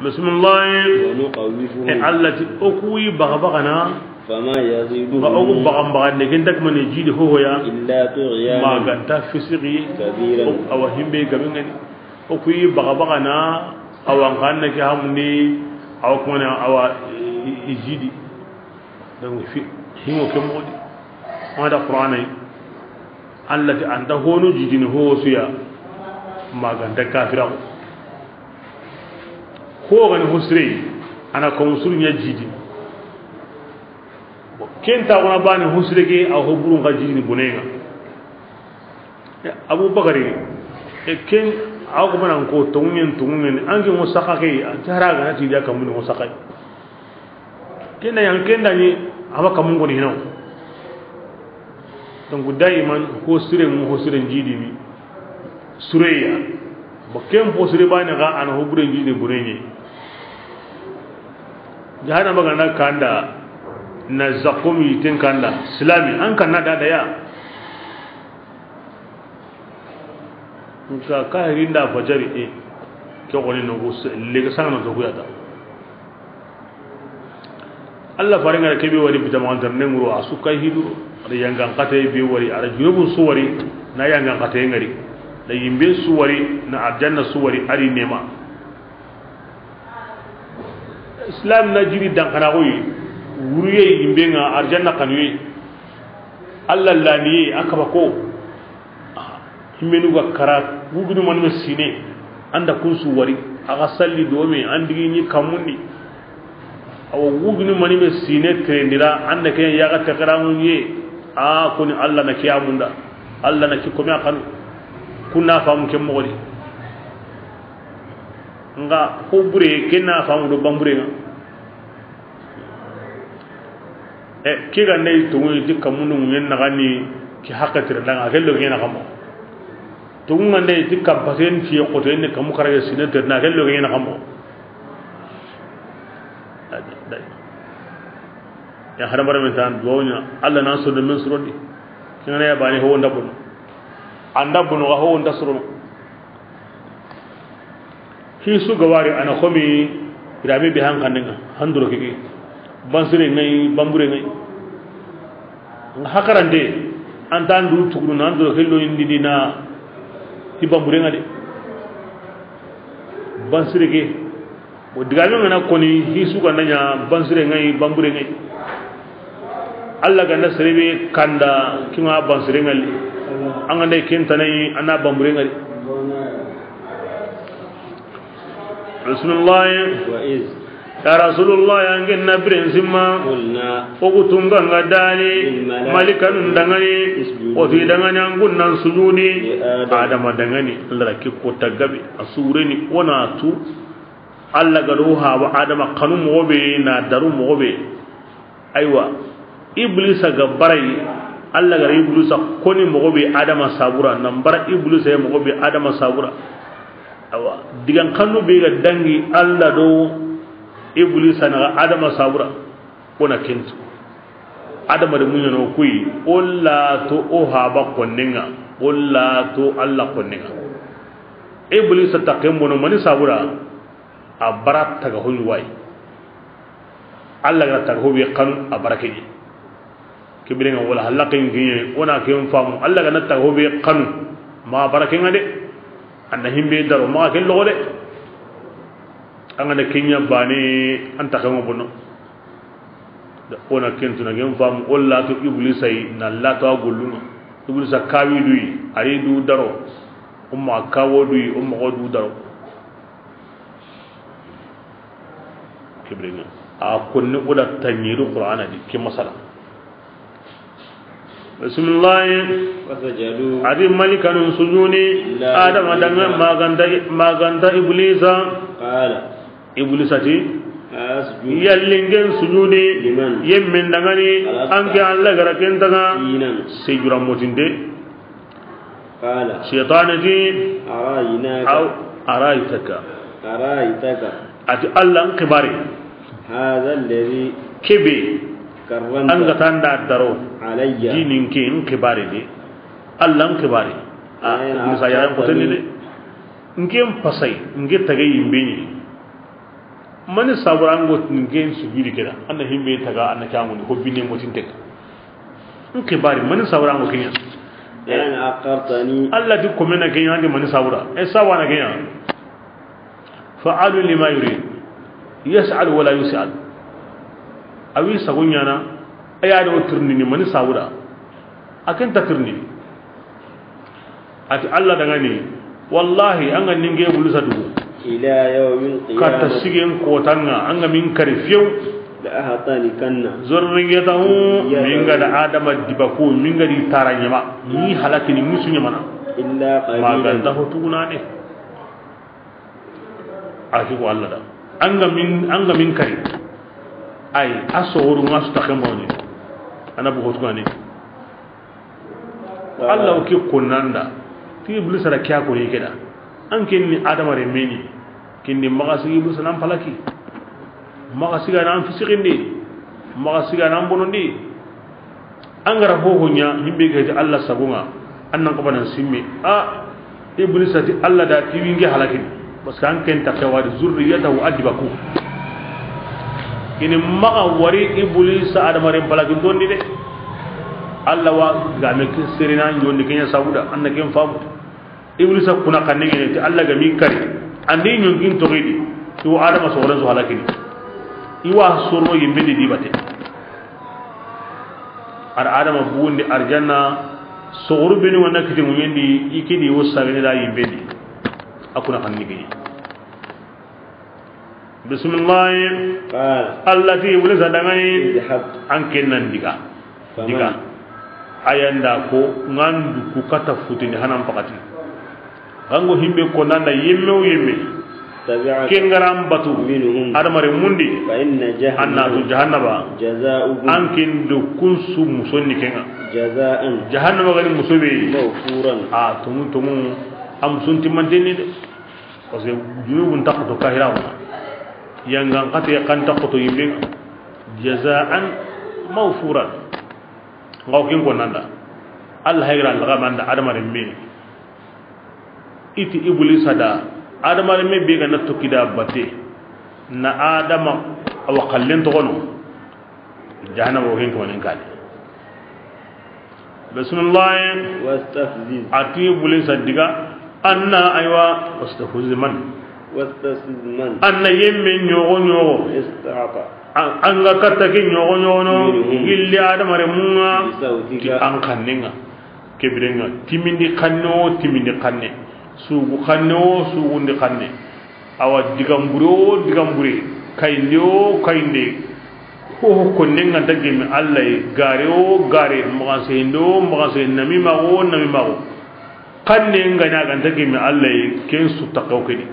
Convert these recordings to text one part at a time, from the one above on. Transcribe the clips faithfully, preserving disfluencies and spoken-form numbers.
Bismillah. ونخوفهم. E, Allah ti, o ku yi baga baga na. فما يزيدهم. Ba o ku baga baga ne, ken tak mani jidi ho ho ya. إلا طغيانا. Ma ganta fisiki. كبيرا. O, awa himbe gabe ngani. O ku yi baga baga na, awa nganna ke hamni, awa kuma na, awa i, i, i jidi. Donc, fi, hingo ke modi. Wada Qur'ana yi. Allah ti anta hono jidini ho su ya. Ma ganta kafira. Ho gani husre, ana ko musulun ya jidi. Bon, ken ta gona bani husre ke, a ho burun ka jidini bunenga. Abubakari, e ken, a ko manan ko tongen, tongen, an ke mo saka ke, a tara ga na ti da kamun mo saka. Ken da yan, ken da ni, a ba kamun ko ni no. Donc, daiman, ho sire mu, ho sire jidi ni. Sureya. Ba ken ho sire bani ga, ana ho bure jidi bure ni. Jahannama ga na kanda, na zakomi ten kanda, silami, an kan na da da ya. Nka kahirin da fajari, e, ke xoni no go se, lega sanga no to kuyata. Allah fare ngara kebe wari bita magantar ne nguro a su kai hidu, ada yangan kate be wari, ada junubun su wari, na yangan kate ngari, da yimbe su wari, na arjanna su wari, ari nema. Islam na jiri dankana koyi, wuruye yimbe nga arjanna kanuye. Allah laniye akaba ko. Himmenu ga kara, wugunu mani me sine, anda kunsu wari, aga salli do me, andigi ni kamundi. Awa wugunu mani me sine terendira, anda ke yaga tekara munye, a koni Allah na kiyamunda, Allah na ki kome akanu, kunna famu ke mogodi. Nga ko bure, kenna famu do bambure nga. E, ke ga ndey tongu ti kamundu ŋuɲen naxani, ke haqqe tere danga, ke lo ke na xamo. Tongu nga ndey ti kapaten ti xoto ni kamu karage sine tere na, ke lo ke na xamo. Ya hadamare men tan duwawuɲa, Allah nan sonde men surondi. Kengana ya bani ho wonda bono. Anda bono ga ho wonda surono. Hisu gawari ana xomi irame be han kandenga, handoro keke. Bansire ngai, bambure ngai. Nga hakarande, anta ndu tugunu na andoro kello indi dina ti bambure nga de. Bansire ke. O digame ngana koni hisu ga nanya bansire ngai, bambure ngai. Allah ganda serebe kanda kinga bansire ngali. An ganda ken tanai ana bambure ngali. Bismillah. وإذ. Ya Rasulullah, yangen na biren simma. قلنا. Ogu tunga nga dani. للملائكة. Malikanun dangani. اسجدوا. Oti dangani angun nan sujudi. لآدم. Adama dangani. Allah ki ko tagabi. Asureni onatu. Allah ga do haba Adama kanu moxo be na daru moxo be. Aywa, Iblisa ga barai, Allah ga Iblisa koni moxo be Adama sabura, nan bara Iblisa ya moxo be Adama sabura. Awa, digan kanu be ga dangi Allah do Iblisa na Adama sabura. Ona kentu. Adama de muɲano kuyi, o la to o haba konnenga, o la to Allah konnenga. Iblisa ta kembono mani sabura. A bara taga hoyi wayi. Allah ga taga hobe kanu a bara keji. Kibire nga wala halakin giye ona ken famu. Allah ga taga hobe kanu ma bara kenga de. Anda himbe daro ma ken logo de. Angana kenya bane anta kan bono. Da ona kentuna gen famu, o la to Iblisa yi, na la to a gollunga. Iblisa kawi duyi, ari du daro. Umma kawo duyi, umma go du daro. Kibringa. A konni o da tanyiru Qur'ana di, ke masala. Bismillah. فسجدوا. Adi malikanun sujuni, إلا Adama danga إبليس. Maganta, maganta Iblisa. قال. Iblisa ti, أأسجد. Yallingen sujudi, لمن. Yemmen dangani, خلقت. Anke Allah gara kentaga, طينا. Sejura motinde. قال. Shaytani ti, أرأيناك. Aw, أرأيتك. أرأيتك. Ati Allah n kibari. هذا الذي. Kebe. كرمت. Anga tanda daro. علي. Dinin ke n kibari de. Allah n kibari. A, لئن Iblisa ya ko أخرتني. Tanni de. Nke n pasai, nke tage yimbe ni. Mani sabura an ga ti n ke sujudi ke da, an na himbe taga, an na ke an ŋundi, ho binne motinte. N xibari, mani sabura an ga ke ɲa. لئن أخرتني. Alla ti kome na ke ɲa, an di mani sabura. E sawa na ke ɲa. فعال لما يريد. يسأل ولا يسأل. A wi sago ɲaana, a ya do tirindini, mani sabura. A ke nta tirindini. A ti Alla danŋa ni, wallahi, an ga ni n ke Ibliisa dugu. إلى يوم القيامة. Katta sigen koota ŋa, an ga ma n kari few. لأحرقن. ذريته, ذريته. N ga da Adama dibaku, n ga da i tara ɲaama, n halakini musu ɲaamana. إلا قليلا. Ma ga nta ho tugunane. A ti ko Alla da. An ga ma n, an ga ma n kari. Ay, a soxoru ŋa su taxe moni. An na bugu ho tugunane. Alla o ke konnanda. Ti Ibliisa da ke ya ko ni ke da. An ke ni Adama renme ni. Ken di maxa sigi Ibliisa na an halaki. Maxa siga na an fisikindi. Maxa siga na an bonondi. An ga ra ho ho ɲa, himbe ga ti Alla sago ŋa. An na n xabanan simme. A, Ibliisa ti Alla da ti wa n ke halakini. Parce que an ke nta ke wari ذريته a dibaku. I ni maxa wari Ibliisa Adama ren halaki n tondi de. Alla wa ga me ke serina ɲondi ke ɲa sabu da, an na ke faamu. Ibliisa kuna xanne ŋene ti Alla ga ma i kari. An di ɲonkin toxidi. Ti wa Adama soxoren su halakini. I wa sorono yimbe di bate. A da Adama bugundi arjanna, soxoru benu wa na kiti ŋuɲen di, i ke di wo sagene da yimbe di. A kuna xanne ke. Bismillah. قال. Alla ti Ibliisa danŋa ni. اذهب. An ke nan diga. فمن. Diga. A ya nda ko, n ga ndu ku katta futini hanan pakati. An ga himbe konnanda yemme wo yemme. تبعك. Ke ga ra an batu. منهم. Adama renmun di. فإن جهنم. An na tu jahannaba. جزاؤهم. An ke do kun su musonni ke ŋa. جزاء. Jahannaba ga ni muso be. موفورا. A tumu tumu. A musun timmanten ni de. Parce que junubun taxuto kahira ŋa. Yangan xate kan taxuto yimbe. جزاء موفورا. N ga wo ken konnanda. Alla hayra laga manda Adama renme. I ti Ibliisa da, Adama renme be ga na toxi da bate, na Adama a wa xallen toxono, jahannama wo ken toxonen kani. Bismillah. واستفزز. A ti Ibliisa diga, an na, aywa, واستفزز من. واستفزز من. An na yemme ɲogo ɲogo. استطعت. An, an ga katta ke ɲogo ɲogo no, منهم. Gilli Adama renmun ŋa, بصوتك. Ti an xannen ŋa. Ke biren ŋa, timindi xanne wo timindi xanne, sugu xanne wo sugundi xanne, awa, digambure wo digambure, kayinde wo kayinde, ho ho konne n ga nta gemi Alla yi, gare wo gare, maxanseyinde wo maxanseyinde, namima wo namima wo, xanne n ga ɲa ga nta gemi Alla yi, ken su taxaw ke di.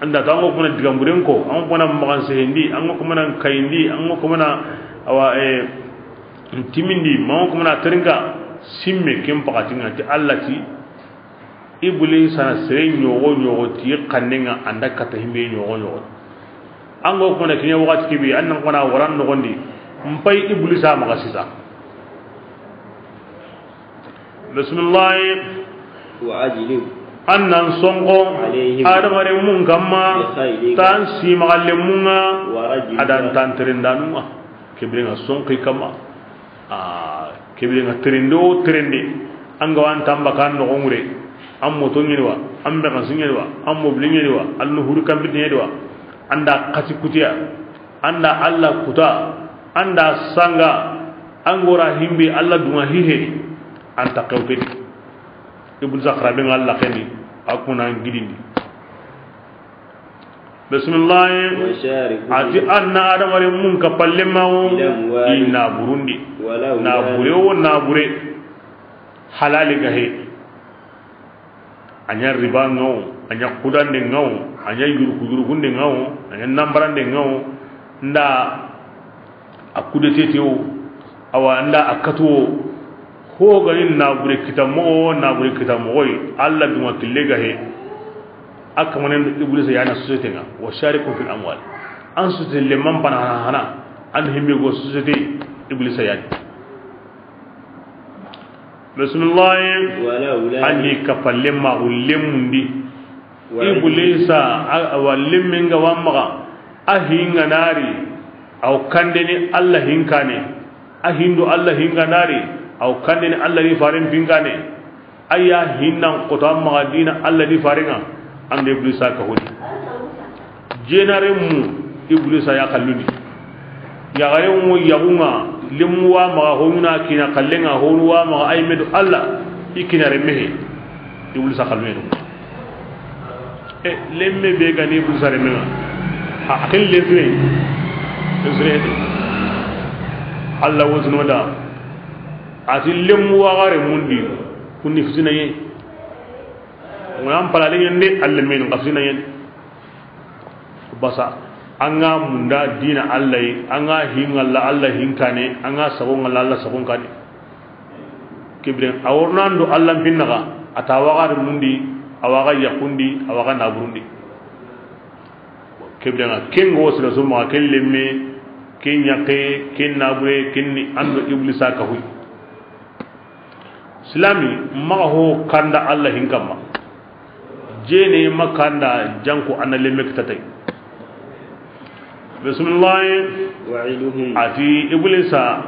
An da to, an ga kuma na digamburen ko, an ga kuma na maxansehendi, an ga kuma na kayindi, an ga kuma na, awa, eh, timindi, ma an ga kuma na terinka, simme ken pakati ŋa ti Alla ti, Ibliisa na sere ɲogo ɲogo ti xannen ŋa, an da katta himbe ɲogo ɲogo. An ga kuma na kiɲa waxati ke be, an na kuma na waran noxon di, n pay Ibliisa maxa sisa. Bismillah. وأجلب. An na n sonko. عليهم. Adama renmun kanma. بخيلك. Tan simaxallenmun ŋa. ورجلك. A da n tan terendanun ŋa. Ke biren ŋa sonki kanma. A, ke biren ŋa terende wo terende. An ga wa an tanba kan noxon ŋure. An moto ɲeni wa, an mexansi ɲeni wa, an mobili ɲeni wa, an nuhuri kanpiti ɲeni wa. An da xati kutiya. An da Alla kuta, an da sanga, an ga ra himbe Alla dunŋa hihe, an ta xewtedi. Ibliisa xaraben ŋa Alla xeni, a kuna n gidindi. Bismillah. وشاركهم. A ti an na Adama renmun kappalle mawo, في الأموال. I naburundi. والأولاد. Nabure wo nabure. Halali ga he. A ɲa riba ŋa wo, a ɲa kudande ŋa wo, a ɲa yuruku yurukunde ŋa wo, a ɲa nambarande ŋa wo, n da a kudetete wo, awa n da a katu wo, ho ga ni nabure kita moxo wo, nabure kita moxo yi, Alla dunŋa kille ga he, a kamanen Ibliisa ya na société ŋa, وشاركهم في الأموال. An société lemman pana hana hana, an himbe go société Ibliisa ya ni. Bismillah. والأولاد. An ni kappalle maxu lemundi. Iblisa, a, a wa lemmen ga wa maxa, a hinganari, a wa kandeni Alla hinkane, a hindu Alla hinganari, a wa kandeni Alla ni faren pinkane, a ya hinnan kota maxa dina Alla ni farenga, an da Iblisa ka hodi. Jenare mu, Iblisa ya kalluni. Yaxare mu yaxunga, lemu wa maxa, honu na kina kallenga, honu wa maxa, ay medu Alla, i kina remehe. Iblisa kalmenu. E, lemme be gani Iblisa remenga. Ha, akin lefre. Lefre. Alla wosno da. Ati lemu wa gare mundi. Kunni fitina ye. Ngam palali yende, Alla men fitina yende. Basa, an ga munda dina Alla yi, an ga hingalla Alla hinkane, an ga sago ngalla Alla sagon kane. Kibren, a wornando Alla pinnaga, a ta waga mundi, a waga yakundi, a waga naburundi. Kibren, ken go sila suma, ken lemme, ken yake, ken nabure, ken ni ando Iblisa ka hui. Silami, maxa ho kanda Alla hinkamma. Jene ma kanda janko ana lemme kitatay. Bismillah. وعدهم. Ati Iblisa,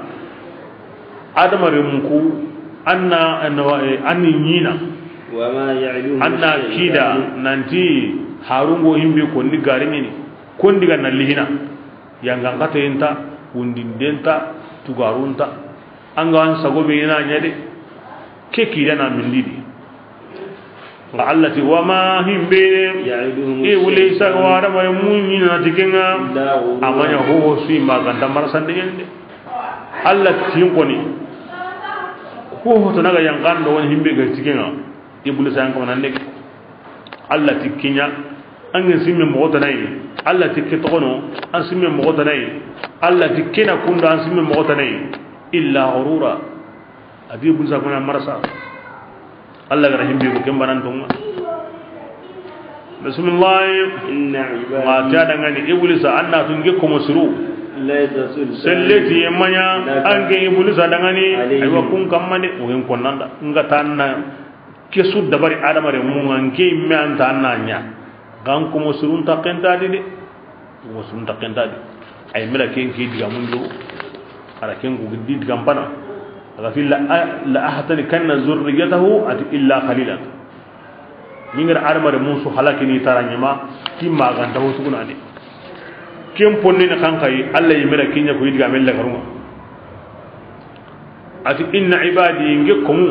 Adama remunku, anna, anna, eh, anni nyina. وما يعدهم Anna الشيطان. Kida, nanti, harungo himbe konni garimini. Kondi ga na lihina. Yangan katayinta, wundindenta, tugarunta. An ga an sago be ina ɲa de. Ke kidana mindidi. Nga Allah ti, wa ma himbe. يعدهم Iblisa الشيطان wa da mai munyi na tikenga. إلا غرورا. Amanya ho ho sui maganta marasande yende. Allah tin koni. Ho ho to naga yangando woni himbe ga tikenga. Iblisa yang kamana ne. Allah ti kinya. An ga simme moxo tana yi. Allah ti ke toxono, an simme moxo tana yi. Allah ti ke na kunda, an simme moxo tana yi. Illa ghurura. A di Iblisa kuna marasa. Allah ga rahim bi ko kembanan tonga. Bismillah. إن عبادي. Ma ta dangani Iblisa anna tun ge komo suru. ليس لك عليهم سلطان. Selleti yemanya anke Iblisa dangani. Aywa kun kammane o gen konnanda. Nga tanna. Ke su dabari Adama renmu nga, nke imme anta an na ɲa. Gan komo surun takkenta di de. Komo surun takkenta di. Ay mela ken ke diga mun do. Ara ken ko giddi diga mpana. Aga fi la, la ahtanikanna zurriyatahu ati illa qalilan. Mingir Adama renmu su halakini tara ɲama, ti maganta ho suguna de. Ken ponne ne kan kai, Allah yi mela kenya ko diga mel la garuma. Ati, inna ibadi, nge komu,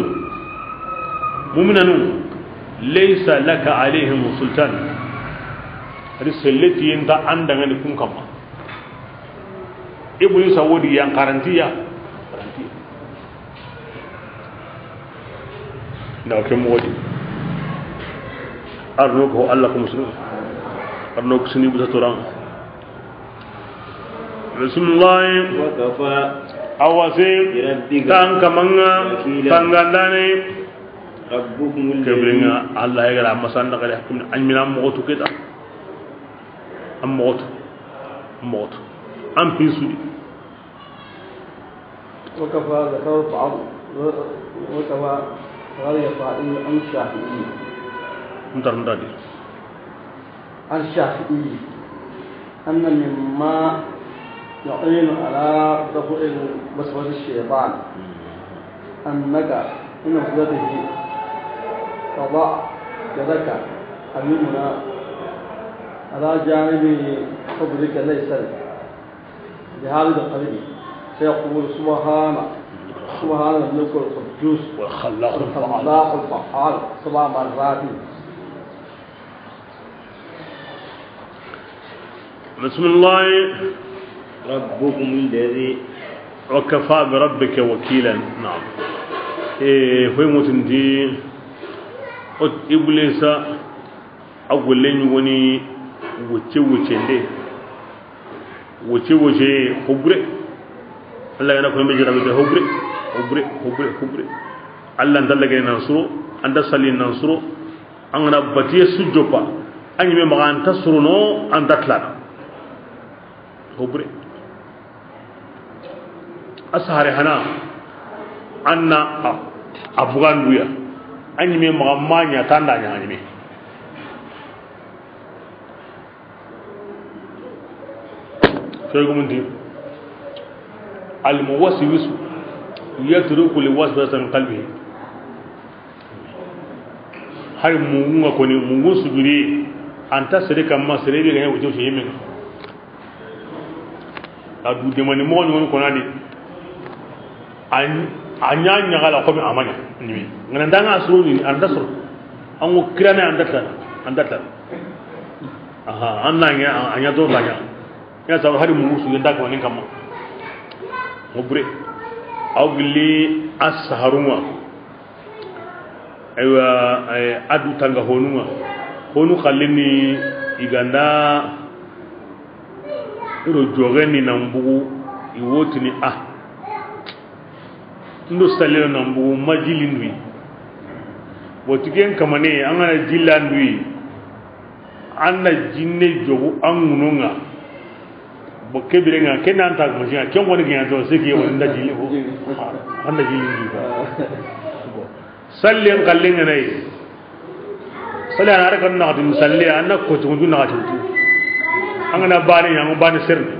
muminanu, laysa laka alayhim sultan. Ati, selleti yenta andangani kun kamma. Iblisa wodi yan karantiya. Karantiya. Na ke modi. Arno ko Allah ko muslim. Arno ko sini buta turan. Bismillah. وكفى Awase. بربك Tan kamanga. وكيلا. Tangandane. ربكم الذي Kebringa Allah ya gara masanda kare hakim an mina moxo tu keta. Am moxo tu. Am moxo tu. Am pisudi. وكفى ذكر بعض، وكفى غير فاعل عن الشافعي. Ntar ndadi. عن الشافعي أن مما يعين على دفع وسوسة الشيطان أنك عند سجودك تضع يدك اليمنى على جانب صدرك الأيسر بهذا القدر، فيقول: سبحان، سبحان الملك القدوس والخلاق الفعال. الخلاق الفعال سبع مرات. بسم الله. ربكم الذي. وكفى بربك وكيلا. نعم. إيه، فهمت أنت؟ Iblisa. A golle ɲugoni wucce wuccende. Wucce wucce hobure. Allah yana ko yimɓe jarabe de hobure, hobure, hobure, hobure. Allah nta lagene nan suro, anta salli nan suro. An gana batiye su joppa. An yime maxa anta suruno, anta tlana. Hobure. A sahare hana, anna a, a buganduya. A ɲime maxa ma ɲa tanda ɲa a ɲime. Toy gumunti. Al muwaswisu yatruku li waswasatan qalbihi. Hari mungu nga koni, mungu sujudi, anta sere kamma, sere be ga ɲa wujo yemen. A du demani mo ni kona ni. An, anya nya gala ko mi amanya. Ni. Ngana ndanga suru ni, anta suru. An go kirane anta tan, anta tan. Aha, an na ɲa, anya to banya. Ya sabu hari mungu su yenda ko nin kamma. Mo bure. Aw gilli as-saharunga. Aywa, ay, adu tanga honunga. Honu xallini iganda iro jogeni nan bugu iwotini a. Ndo salino nan bugu majilindui. Botigen kamane angana jillandui. An na jinne jogu an ŋununga. Bo kebirenga, ken nan ta masiŋa, ken woni giŋa to, seki woni nda jili ko. An da jili ndi ko. Sallen kallen ga nayi. Salli an ara kan na tin salli an na ko tundu na tin. An ga na bani, an bani sirni.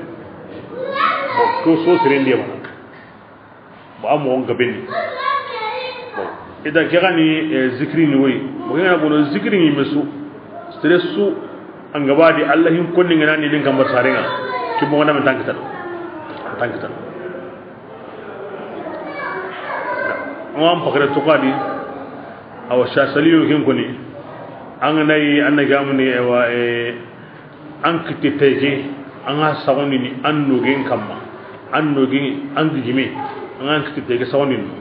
Ko so sirendi ma. Ba mo on gabeni. Bon, ida ke gani, eh, zikri ni woy. Mo gana gono zikri ni mesu. Stress su an gabadi Allah hin konni ngana ni din kambar sarenga. Ki mo ngana men tankitan. Tankitan. Mo am pakare to kadi. Awa sha saliyo kin koni. An nayi an na gamuni ewa, eh, An kitte teke, an ga sagondini an nogen kamma, an nogen, an gijime, an ga kitte teke sagondini.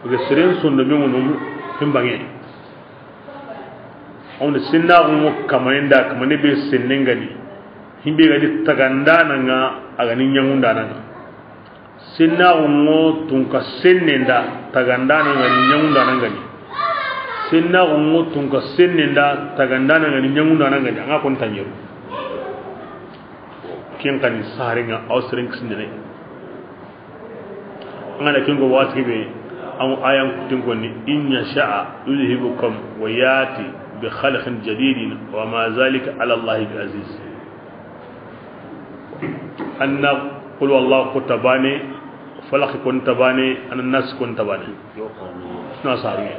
Oke seren sondo mengunu himbange. Awni sennaxu ŋo kamane nda, kamane be sennengani. Himbe gadi tagandananga, agani ɲaŋundananga. Sennaxu ŋo tunka sennenda tagandanangani ɲaŋundanangani. Sennaxu ŋo tunka sennenda tagandanangani ɲaŋundanangani. Anga kon tanyeru. Ken kani sarenga aw seren kisindene. Angana ken go wati be aw ayan kutin konni in yasha yuzhibukum wa yati bi khalqin jadidin wa ma zalika ala Allah bi aziz. Anna qul wallahu ko tabane, falaq kon tabane, anna nas kon tabane. Suna sariye.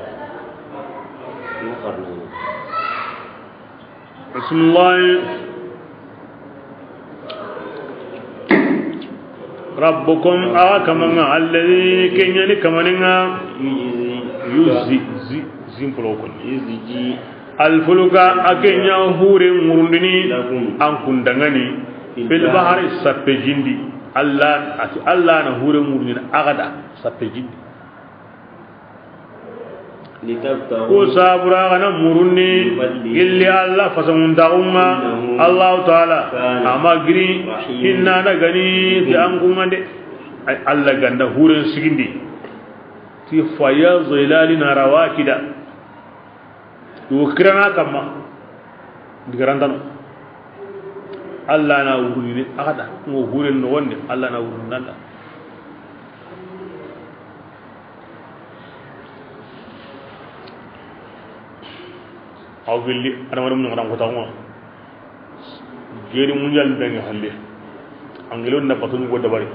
Bismillah. Rabbukum, awa kamanga, alladhi, kenyani kamaninga, yuzi, zi, zimpolo koni. Alfuluka, a ke ɲa hure ŋurundini, lakum, an kundangani, fil bahri, sappe jindi. Allah, ati Allah na hure ŋurundini, agada, sappe jindi. Litabtagu, ko sabura gana murunni, min fadlihi, gilli Allah fasamuntaxunga, innahu, Allahu Taala, kana, ama giri, rahima, hinnana gani, ti an kungande. Ay Allah ganda huren sigindi. Ti faya zilalina rawakida. Wo kirana kamma. Digarantano. Allah na wurunini akada. Ngo huren no wonde. Allah na wurunanda. Aw gelli adamadamu ɲogotan kotaxunga. Guerre mondiale mbenga halle. Angelo na batonu go dabari.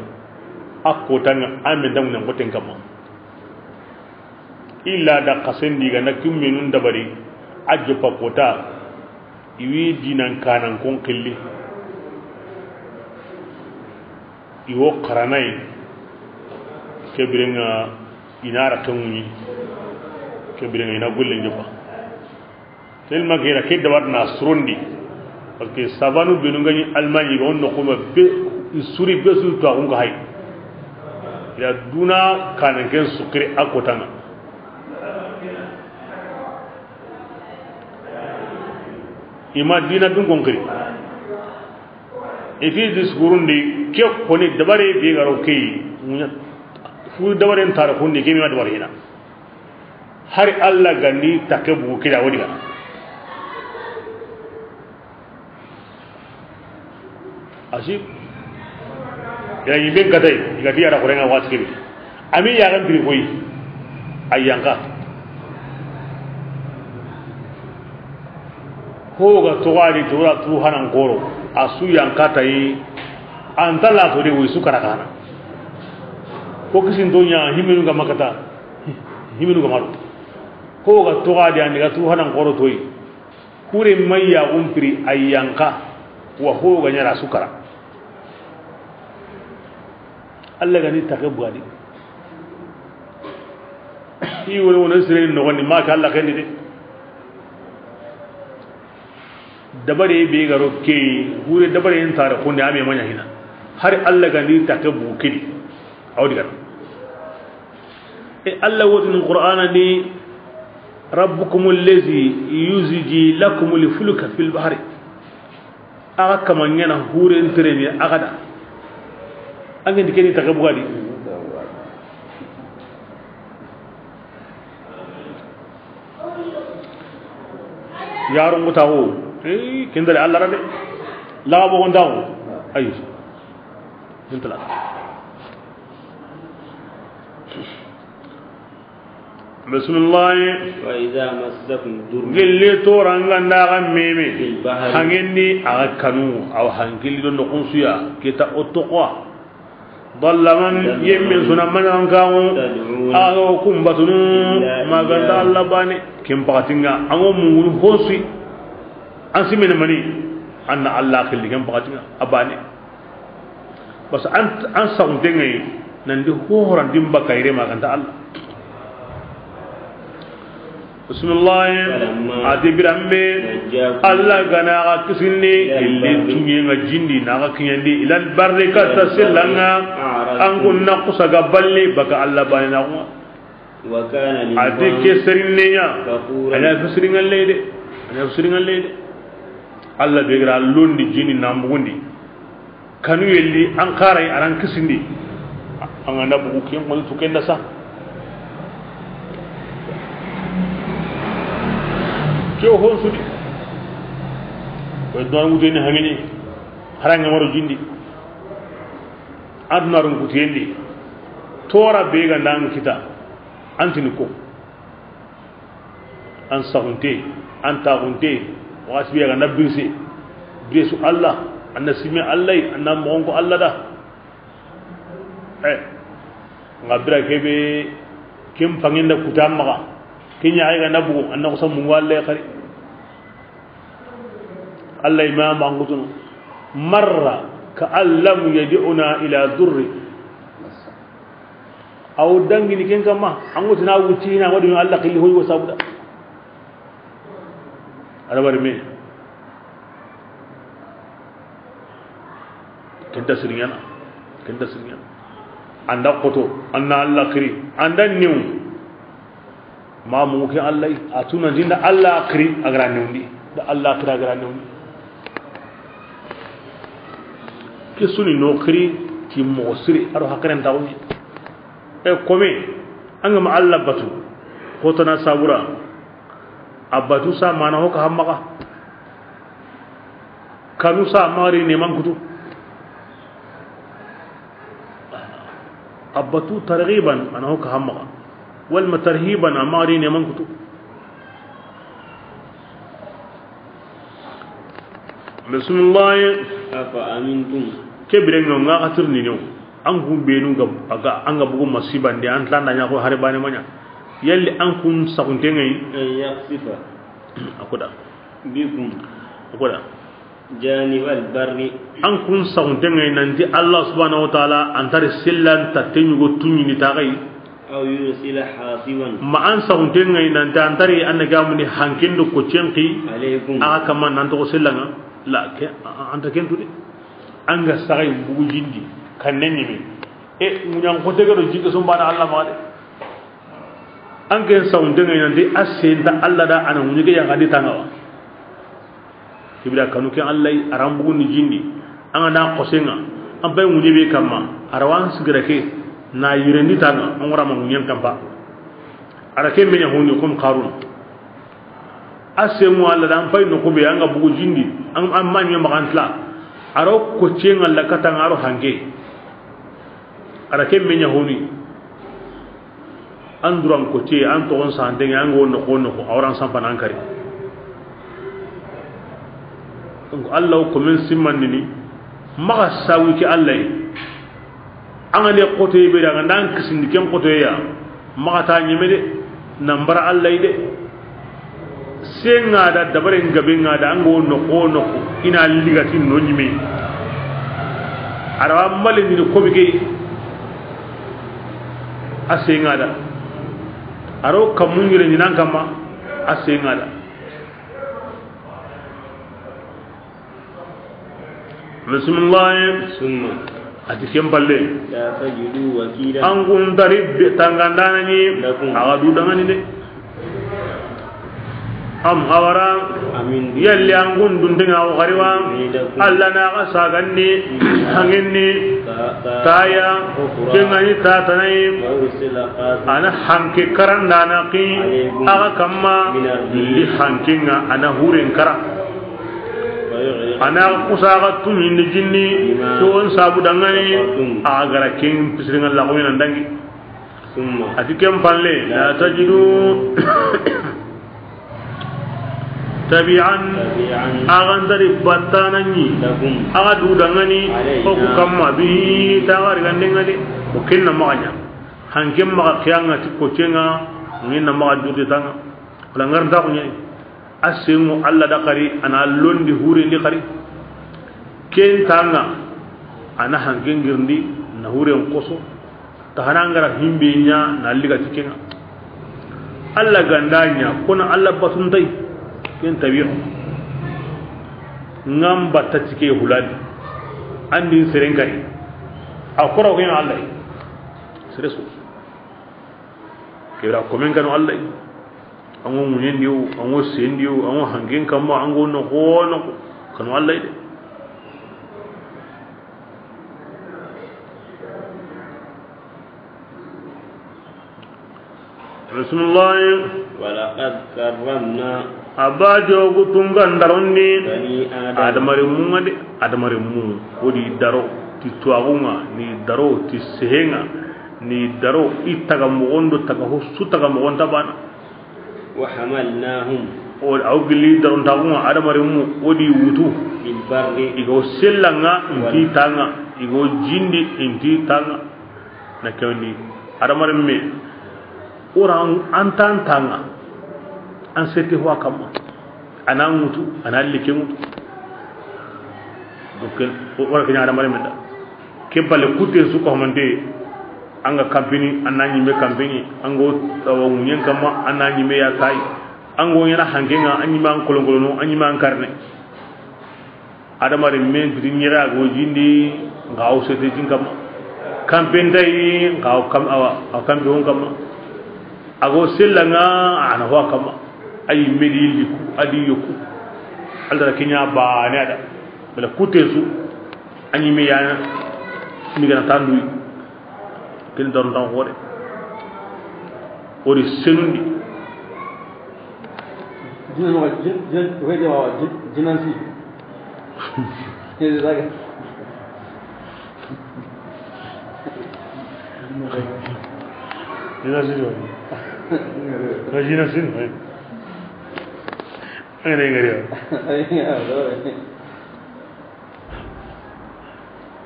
A kotanga a me damu nan koten kamma. Illa da xasendi ga na kimmenun dabari. A joppa kota. Iwi dinan kanan kon xilli. Iwo xaranayi. Kebirenga ina ra kemuɲi. Kebirenga ina gollen joppa. Tellement que ira ke dabar na surondi. Parce que savanu benu gani Allemagne ga onno kuma be suri be su to akun ga hay. Ya duna kanan ken sukri akotanga. Ima dina dun konkiri. Iti discours ndi ke koni dabare be garo ke. Fu dabare ntara kundi ke mi ma dabare hina. Hari Allah gandi take bugu kida wodi gana. Asi. Ya yiben katay, igati yara korenga wati kebe. Ami ya gan piri koy. Ayanka. Hoga togari tora tu hanan koro. Asu yanka tayi. An ta la to de, wo su kara kana. Ko kisin do ɲa, himinu ga makata, himinu ga maru. Ko ga to ga de, an ga tu hanan koro toyi. Kure mayya umpiri ayyanka, wa ho ga ɲara su kara. Allah ga ni take bugadi. I woni woni sire no ni ma ka Allah kendi de. Dabare be ga ro ke, hure dabare en tare ko ne ame manya hina. Hari Allah ga ni take bu kidi. Awdi gara. E Allah wotini Qur'ana ni, "Rabbukumul ladhi yuzji lakumul fulka fil bahri." Axa kama ɲana huren tereni axa da. An ga ndi keni taxe bugadi. Yaron ko tawo. Eh, kendare Allah ra de. La bo on tawo. Ayi. Intala. Bismillah. وإذا مسكم الضر. Gelle toranga nda ga meme. في البحر. Hangendi aga kanu, aw hankili do noxun suya, kita otoqwa. Dalla man, yemme suna manan kawo. تدعون. Ago kumbatunu, إلا maganda إياه. Allah bane. Kem pakatinga, ango mungunu hosi. An simene mani, anna Allah xilli kem pakatinga, abane. Parce que an, an saxunte ŋa yi, nan di hohoran di n baka yire ma ganta Allah. Bismillah. فلما. A ti biranbe, نجاكم. Allah ga na ga kisindi, إلى البر. Illi tunye ŋa jindi, na ga kinyandi, إلى البر. Katta sellanga, أعرضتم. An kun na kusa ga balli, baka Allah bane na kuma. وكان. A ti ke serinne ɲa. غفورا. A na fisiringalle de. A na fisiringalle de. Allah be gara londi jini na mugundi. Kanu yelli an xaray aran kisindi. An ga na bugu ken wala tu ken da sa. Ke o hon sudi. Ko don wuteni hangini. Haranga maro jindi. Aduna run kutiyendi. Tora be ga nan kita. Antini ko. An saxunte, an taxunte, waxati be ga na birise. Biresu Allah, an na sime Allah, an na moxon ko Allah da. Eh, nga bira kebe, kem pangenda kuta maxa. Kenya ay ga na bugu, an na ko samu walla xari. Allah imam angutunu. Marra ka allam yad'una ila durri. Aw dangini ken kama, an go tina wuti na wadi Allah xilli hoy wo sabuda. Ala bari me. Kenta sirinyana, kenta sirinyana. Anda koto, anna Allah xiri, anda new. Ma mu ke Allah, a tuna dinda Allah xiri, a gara newndi. Da Allah xiri, a gara newndi. Ke suni no xiri, ti mo siri, aro hakaren tawni. E kome, an ga ma Allah batu, ko tana sabura, a batu sa mana ho ka hamaka. Kanu sa mari ne mankutu. A batu targhiban, ana ho ka hamaka. Wal ma tarhiban, a mari ne mankutu. Bismillah. أفأمنتم. Ke birenga nga xatir ni no. An kun benu ga, aga, an ga bugu masiba ndi, an tanda ɲa ko hare bane maɲa. Yalli an kun saxunte ŋa yi. أن يخسف. Akoda. بكم. Akoda. جانب البر. An kun saxunte ŋa yi nanti Allah subhanahu wa ta'ala antari sillan ta tenyugo tunyini taxay. أو يرسل حاصبا. Ma an saxunte ŋa yi nanti antari an ga muni hankendo ko cenki. عليكم. Aga kama nan to sillanga. La ke, a-, a-, anta kentu de. An ga saxay bugu jindi, kanne ɲimi. E, ŋuɲan xote ga do jike sumbana Allah ma de. An ken saxunte ŋa yi nanti a senta Allah da ana ŋuɲi ke yanga di tangawa. Ibra kanu ke Allah yi, aran bugu ni jindi. An ga na xosenga, an bay ŋuɲi be kama, arawan sigira ke, na yirendi tanga, an wara ma ŋuɲen tampa. Ara ke menya honi kum Qarun. A semu Allah da an pay no kube an ga bugu jindi, an, an ma ɲe magantla. Aro ko cenga la katanga aro hange. Ara ke menya honi. An duran ko ce, an togon sante, an go no ko no ko, awran sampan an kari. Donc, Allah ko men simmandini, Maxa sawi ke Alla yi. An ga ne xotoye be da, an ga nda an kisindi ken xotoye ya, maxa ta ɲeme de, nan bara Alla yi de. Senga da, dabaren gabe nga da, an ga wo noxo wo noxo, i na ligati no ɲime. A ra wa male ni ko be ke, a senga da. A ro kamun yire ni nan kamma, a senga da. Bismillah. Summa. A ti ken palle. La tajidu wakila. An kun dari be tangandana ni. Lakum. A ga du dangani de. Am hawara. Amin. Yalli an kun dun denga o gariwa. Lakum. Alla na ga saganni. Hangenni. Ta, ta. Taya. Ukhra. Kengani ta tanai. Wa ursila qas. Ana hanke karandana ki. Alaykum. A ga kamma. Min ar-rih. Li hankenga ana huren kara. A na kusa ga tuɲindi jinni, bima, to on sabu dangani, kafartum, a ga ra ken pisiringa la ko nan dangi. Summa. A ti ken palle, la tajidu tabi'an, tabi'an, a ga ndari battana ni, lakum, a ga du dangani, alayna, ko ku kamma bi ta ga ri gandengani, ko kenna maganya. Hanken maxa kiyanga ti ko cenga, nginna maxa durte tanga. Wala ngar nda ko nyani. A sengo Alla da xari, a na londi hurendi xari. Ken tanga, a na hanken girindi, na huren koso. Ta hana ngara himbe ɲa, na liga ti kenga. Alla ganda ɲa, kona Alla batuntay. Ken tabi'u. Ngam batta ti ke huladi. Andin seren kari. A koro ken Alla. Sere su. Kebira komen kanu Alla. An go ŋuɲen di wo, an go sen di wo, an go hanken kamma, an go noxo wo noxo, kanu Alla de. Bismillah. Walaqad karramna. A ba jogu tunga ndarondi. Bani Adam. Adamaren munga de, adamaren mu. Wodi daro ti tuwagunga, ni daro ti sehenga, ni daro i taga mogondo, taga ho su taga mogonta bana. Wa hamalnahum. O, aw gilli darontaxunga, adamaren mu, o di wutu. Fil barri. I go sellanga, inti tanga. I go jindi, inti tanga. Na kewndi, adamaren me, o ra an tan tanga. An sete ho a kamma. A na ŋutu, a na like ŋutu. Donc, o ra ke ɲa adamaren me da. Ke bale kute su ko xamante, an ga kampini, an na ɲime kampini, an go tawa ŋuɲen kamma, an na ɲime ya tayi. An go ɲana hankenga, an ɲime an kolonkolono, an ɲime an karne. Adamaren me bidi ɲere a go jindi, nga o sete jin kamma. Kampen tayi, nga o kam, awa, a kampe hon kamma. A go sellanga, a na ho a kamma. Ayi me di liku, a di yoku. Alla da ke ɲa bane a da. Bala kute su, a ɲime yana, mi gana tanduyi, ken darontan xore, o di senundi. Jina no, jin, jin, wede wa, jin, jinansi. Ede daga. Jinansi, wa. Jinansi, wa. Ay, ne ngari, wa.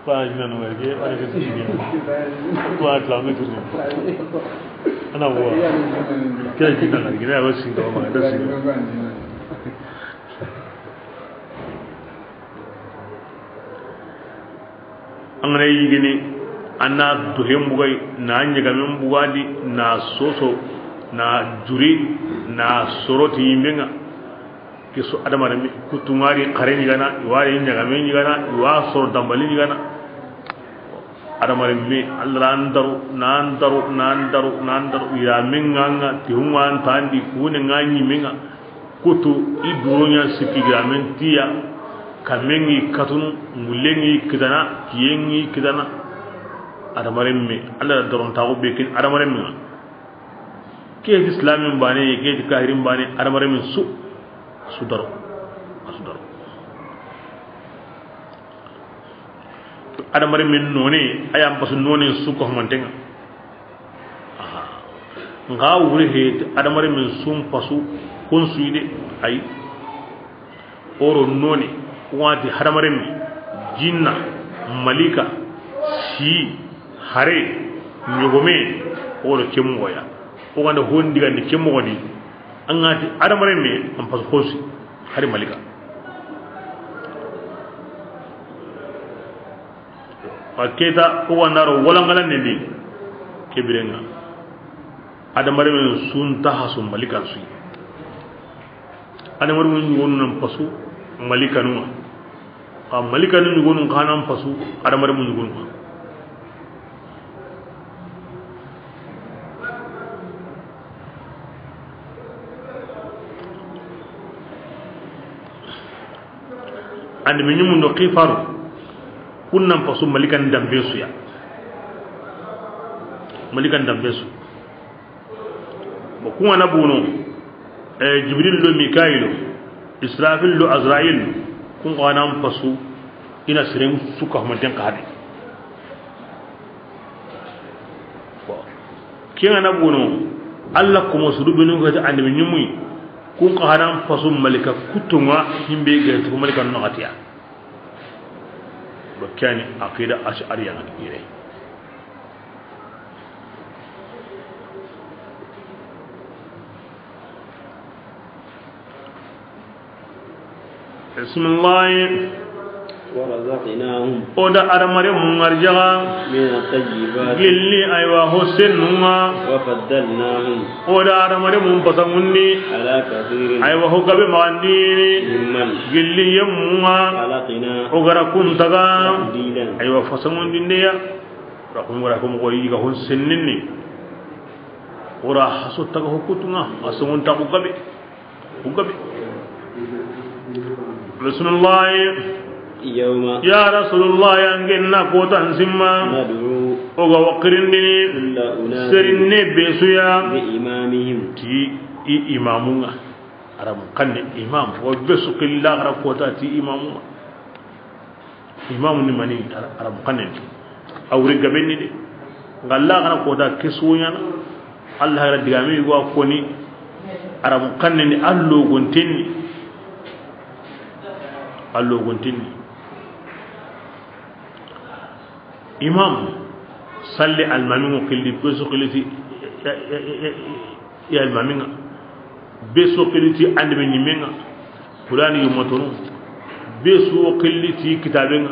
Fa jina no ngari, ke, wala ke sigi. Ko atla me tuni. Ana wa. Ke jina ngari, ke wa singa ma da singa. An ga na yigini, an na dohen bugay, na ɲagamen bugandi, na soso, na juri, na soroti yimbenga. Ke su adamaren me, kutu ngari xare ɲigana, i wari ɲagame ɲigana, i wa soro dambali ɲigana. Adamaren me, Alla ra an daru, na an daru, na an daru, na an daru, i ra men ŋa ŋa, ti hunga an tandi, kune ŋa ɲimenga. Kutu, i duronya sikki ga men tiya, kamengi katunu, mulengi kitana, kiyengi kitana. Adamaren me, Alla da darontaxu be kin adamaren me. Ke ti islamin bane, ke ti kahirin bane, adamaren me su, su daro, su daro. Adamaren me none, a yan pasu none su ko mantenga. Aha. Nga wure he adamaren me sun pasu kun su ide ay. Oro none, wati hadamaren me. Jinna, malika, si, hare, ɲogome, o do ke moxo ya. O ga nda hon digandi ke moxo di, an ga ti adamarenme, an pasu xosi, hari malika. Wa keta, o ga nda ro walangalande ndi, ke birenŋa. Adamarenme su nta hasu malikan su yi. Adamarenmu ɲogonu nan pasu malikanu ŋa. Xa malikanu ɲogonu xa nan pasu adamarenmu ɲogonu ŋa. Annabi ɲumu ndo xifaru, kun nan pasu malikan danbe su ya. Malikan danbe su. Bon, kun ga na bono, eh, Jibril lo Mikayilu, Israfil lo Azrayilu, kun xa nan pasu, i na siren su ka humanten xa di. Bon, ken ga na bono, Alla komo su du benu ga ti annabi ɲumu yi, kun xa nan pasu malika kutunŋa, himbe ga ti malika no xatiya. Bon, ken ni aqida Ash'ariya na kire. Bismillah. ورزقناهم O da adamarenmu ŋarjaga من الطيبات gilli, aywa, ho sennun ŋa. وفضلناهم O da adamarenmu pasangundi, على كثير aywa, ho gabe maxandini, ممن gilli yemmun ŋa. خلقنا O ga ra kun taga, تفضيلا aywa, fasangundinde ya. Ra kun ga ra ko moxo yi ga hon senninni. O ra haso taga ho kutunŋa, a songon ta ku gabe. Ku gabe. Bismillah. يوم Ya Rasulullah, yangenna kotan simma. ندعو O ga wa kirindini كل أناس serinne be su ya. بإمامهم Ti i imamun ŋa. Arabu xanne imam, o be su xilla gara kota ti imamun ŋa. Imamu ni mani? Ara-, Arabu xannen di. A wuri gaben ni de. Nga laaxara kota ke su ɲaana. Alla hara digame yugo a koni. Arabu xannen di, a logonten ni. A logonten ni. Imam, salli almamingo xilli, be su xilli ti, ya, ya, ya, ya, ya almaminga. Be su xilli ti andeme ɲimenga. Qur'ani yumatonu. Be su xilli ti kitabenga.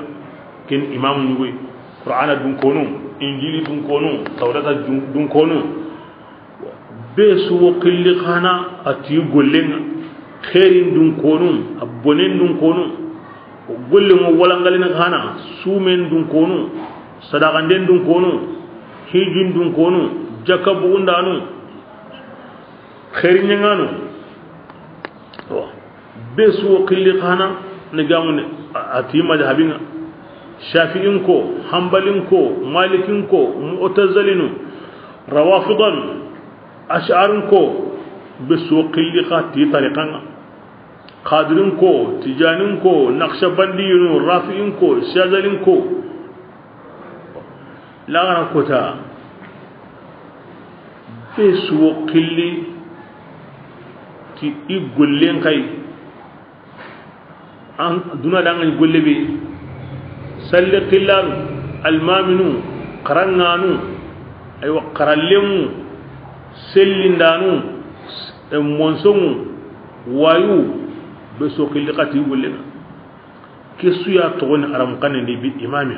Ken imamu ɲugoy. Qur'ana dun konu, Injili dun konu, Tawrata dun, dun konu. Be su wo xilli xana a ti gollenga, xeerin dun konu, a bonen dun konu. Gollen wo walangalina xana, sumen dun konu, sadaqanden dun konu, hijin dun konu, jakka bugundanu, xeerin ɲanganu. Be su wo xilli xana, ne gamune, a, a ti madhabinga. Shafi'in ko, Hanbalin ko, Malikin ko, Mu'tazilinu, Rawafidan, Ash'arin ko, be su wo xilli xa ti tariqanga. Qadirin ko, Tijanin ko, Naqshbandiyinu, Rafi'in ko, Shazalin ko. Laaxara kota, be su wo xilli ti i gollen xay. An duna danga ni golle be. Salli xillanu, almaminu, xaranganu, aywa, xarallemu, sellindanu, e, monsongu, wayu, be su wo xilli xa ti i gollenga. Ke su ya toxoni Arabu xannen di bi imami.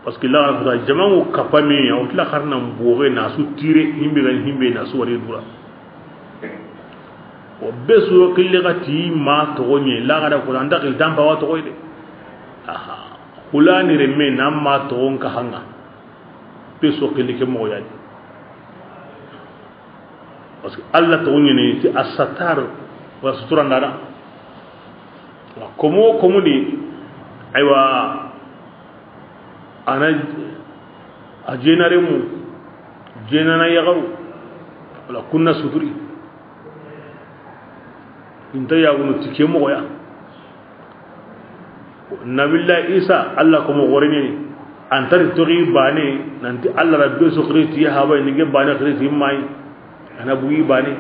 Parce que la, jamango kapame, o tila xarna mboge na su tire, himbe ga himbe na su wari dura. O be su wo xilli xa ti ma toxoɲe, laaxara ko anda xil tampa wa toxoy de. Aha. Xulani remme na ma toxon ka hanga. Be su wo xilli ke moxo ya di. Parce que Alla toxo ɲene ti As-Sattar, wa sutura ndana. Komo, komo di, aywa, ana a jenaremu, jenana yaxaru, wala kunna suturi. Inta yagunu ti ke moxo ya. Nabillahi Isa, Alla komo xore ɲeni, antari toxi bane, nanti Alla ra be su xiri ti haba, ni ge bane xiri ti mai, ana bugi bane.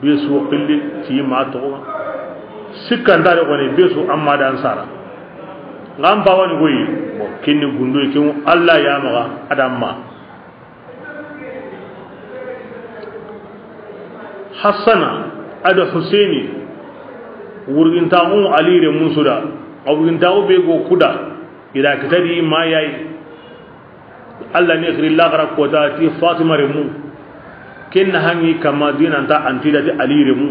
Be su xilli ti ma toxo. Sikka nta de xoni, be su amma dan sara. Ngam pa wani goyi, bon, kinni gundo ke mu Allah ya maxa adamma. Hassana ado Huseini, wurgintaxu Ali renmu su da, a wurgintaxu be go kuda, i da kita di ma yayi. Allah ni xiri laxara kota ti Fatima renmu. Ken na hangi kama dinanta anti da ti Ali renmu.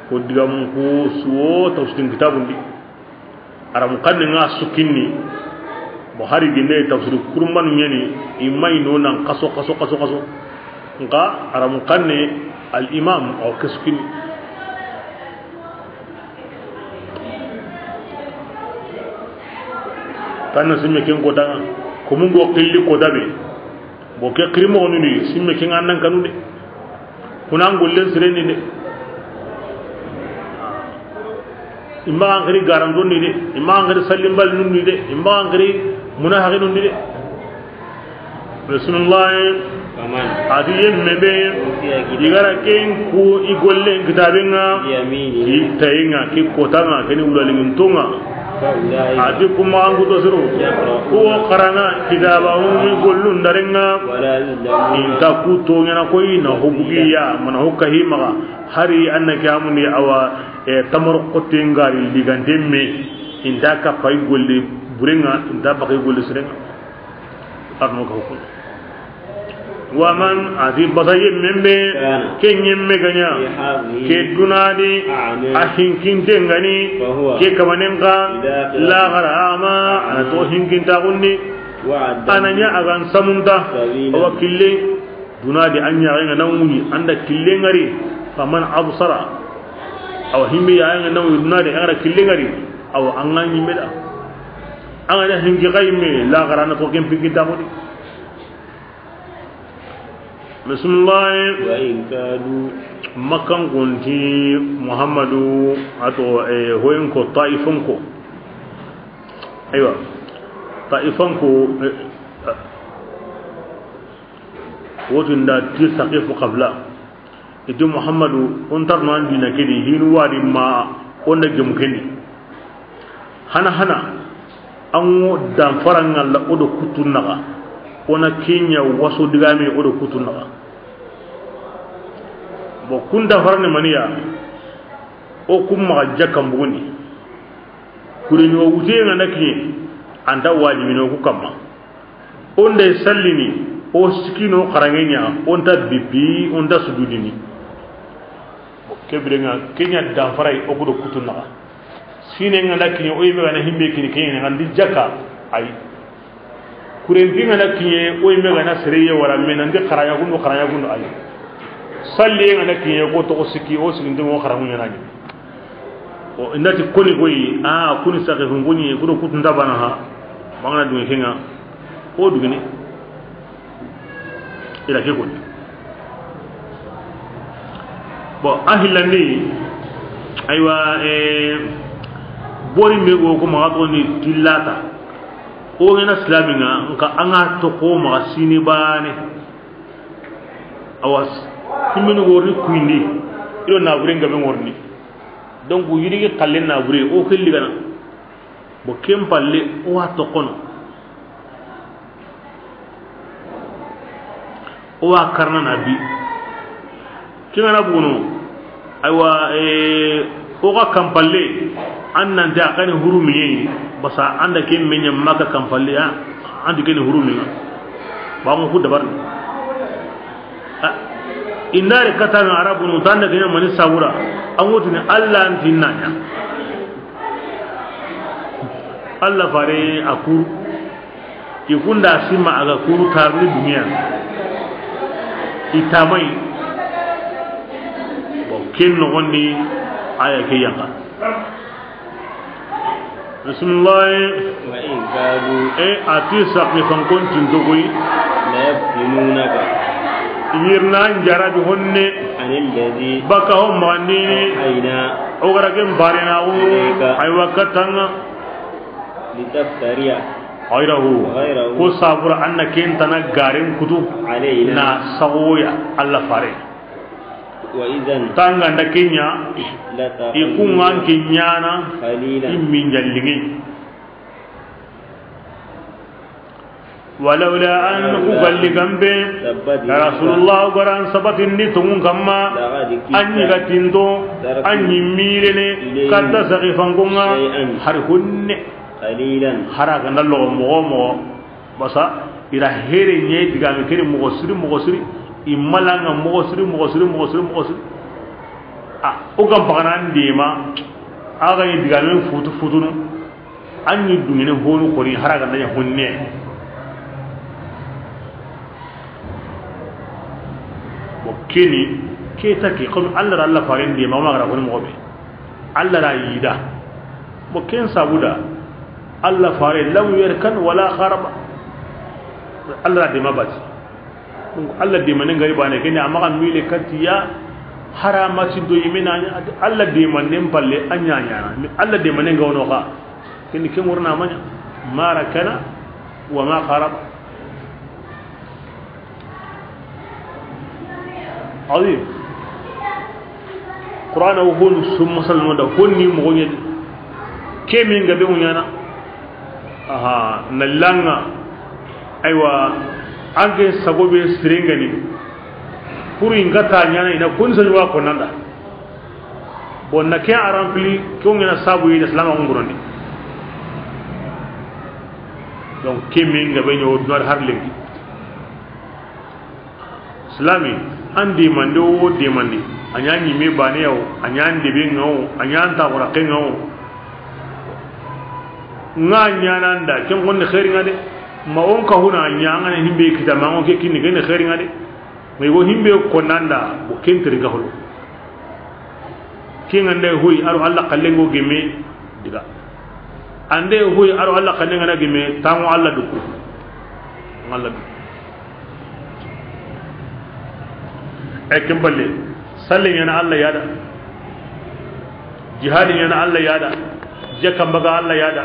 Ko digamu ko suwo tafsirin kitabun di. Aram kanne nga sukinni. Bo hari ginde tafsir kurmanu nyani, imay no nan kaso, kaso, kaso, kaso. Nka aram kanne al imam aw ke sukinni. Kanna simme ken kota, ko mun go xilli kota be. Bo ke xiri moxonu ni, simme ken an nan kanu de. Kunan gollen sireni de. Imma an xiri garandon ni de, imma an xiri sallimbal nun ni de, imma an xiri munahaqinun ni de. Bismillah. Faman. Ati yemme be, utiya kitaba. I gara ken ku i gollen kitaben ŋa, biyaminihi. Ki tayen ŋa, ki kotan ŋa, keni wulalinginton ŋa. Fa ulaika. Ati kuma an kuto siro. Yaqra'una. Ku xarana kitabahum i gollun daren ŋa. Wala yuzlamuna. Inta ku toɲana koyi na hubugiya, mana hukka himaga. Hari anna kiyamundi awa, e, tamar kotten gari liganten me. Inta kappa i golli buren ŋa, inta baka i golli siren ŋa. Arno ka hukun. Wa man, ati basa yemmen be, kana, ke yemme ga ɲa, fi hadhihi, ke duna di, a'ma, a hinkinte ŋa ni, fa huwa, ke kamanen ka, ila, laxara ama, a na to hinkintaxun di, wa'adda, a na ɲa a ga n samunta, sabila, awa kille, duna di an ɲaxen ŋa na wuɲi, an da kille ŋari, faman absara, awa himbe ya ŋa na wuɲi duna di, an da kille ŋari, awa an ŋa ɲimme da. An ga na hinki xa yimme, laxara na to ken pinkintaxu di. Bismillah. Wa in kadu. Makkan gonti Muhammadu, a to, eh, hoyin ko, Taifan ko. Aywa. Taifan ko, eh, wotin da ti Saqifu qabla. Iti Muhammadu, on tarno an dina kedi, hinu wari ma, on da gemu kendi. Hana hana, an ŋo danfaran ŋa la o do kutun naxa, o na ke ɲa waso digame o do kutun naxa. Bon, kun danfaran ni maniya, o kun maxa jakkan buguni. Kure ɲo wute ŋa na kiɲe, anta wajibino ku kamma. O nda sallini, o sikino xaranŋe ɲa, o nta bipi, o nta sujudini. Ke biren ŋa, ke ɲa danfaray, o ku do kutun naxa. Sine ŋa na kiɲe, o yime ga na himbe kini, ke ɲa ŋa ndi jakka, ay. Kuren pi ŋa na kiɲe, o yime ga na sereye wala me, nan di xaraya gundu, xaraya gundu, ay. Salli ŋa na kiɲe, ko toxo sikki, o sikinte mo xaranŋu ɲa na ɲi. O, i nda ti koni koyi, a, kuni Saqifun kuni, kudo kutun ta bana ha, bangana dunge ke ŋa, o dugini, i da ke koni. Bon, a hillandi, aywa, eh, bori me go ko maxa to ni tillata, o ŋa na silami ŋa, nka an ŋa to ko maxa sini bane, awas, kimini worni kuindi, i do na bure ngabe worni. Donc, yirigi xalle na bure, o xilli gana. Bo ken palle, o wa toxono. O wa karna na bi. Ken gana bono. Aywa, eh, o ga kan palle, an nan ti a kani hurumiye, basa an da ken me ɲa Maka kan palle, a, an di keni hurumiye. Ba mo ku dabar. A, indare katana Arabunu tanda kenya mani sabura. An wutini Allah an tinna ɲa. Allah fare a ku. I kunda sima a ga kuru tarni duniya. I tamai. Bon, ken noxon di aya ke yanka. Bismillah. Wa in kadu. E, a ti Saqifankon tintogoy. La yaftinunaka. Yirna njarabi honne. Anil ladhi. Baka hon magandini. Awhayna. O gara ken barena o. Ilayka. Aywa katanga. Litaftariya. Ghayrahu. Ghayrahu. Ko sabura anna ken tana garen kutu. Alayna. Na sagoya Allah fare. Wa idhan. Tanga nda kenya. Lataqaw. Ikungan kenyana. Qalilan. Immin jallingi. Walawla an. Walawla. Ku galli gambe. Thabbatna. Rasulullah garan sabatin ni tungun kamma. Laqad kidta. Anyi gatinto. Tarkanu. Anyi mirene. Ilayhim. Katta saqifan kunga. Shay'an. Har kunne. Qalilan. Hara ganda logo mogo mogo. Basa ira here nye digame kene mogo siri, mogo siri. Imalanga mogo siri, mogo siri, mogo siri, mogo siri. A, o gam pagana ndima. Aga ni digame futu futunu. Anyi dungene honu koni hara ganda nya honne. Bo keni, keta ke, comme Allah ra Allah faren di, ma ma gara koni mogo be. Allah ra yida. Bo ken sabuda, Allah fare lam yarkan wala kharaba. Allah ra dema bati. Donc, Allah dema ne ngari bane, kene amaga mile katiya, harama ti do imena, Allah dema ne mpalle, anya nya. Mais Allah dema ne ngawno ka. Kene ke murna manya. Ma rakana wa ma kharaba. Azim. Qur'ana wo honu summa salma da honni mogo ɲedi. Ke min gabe ŋuɲana. Aha, na langa. Aywa, anke sago be sirengani. Pour in gata ɲana ina kun sa wa konanda. Bon, na ke a rempli, ke ŋena sabu yi na salama ŋurondi. Donc, ke min gabe ɲo dunar har lenki. Silami, an demande wo demande, a ɲa ɲimme bane yawo, a ɲa ndebe ŋawo, a ɲa ntaxuraqe ŋawo. Ŋa ɲananda, ken xonni xeeri ŋa de. Ma on ka huna ɲa, an ŋa ne himbe kita, ma on ke kinni, ken xeeri ŋa de. Mais wo himbe ko nanda, wo ken teri ŋa holo. Ke ŋa nde hoy, aro Allah kallengo gemme, diga. Ande hoy, aro Allah kallenga na gemme, tango Allah duku. Allah duku. E ken balle, salli ɲana Allah yada. Jihadi ɲana Allah yada. Jakka mbaga Allah yada.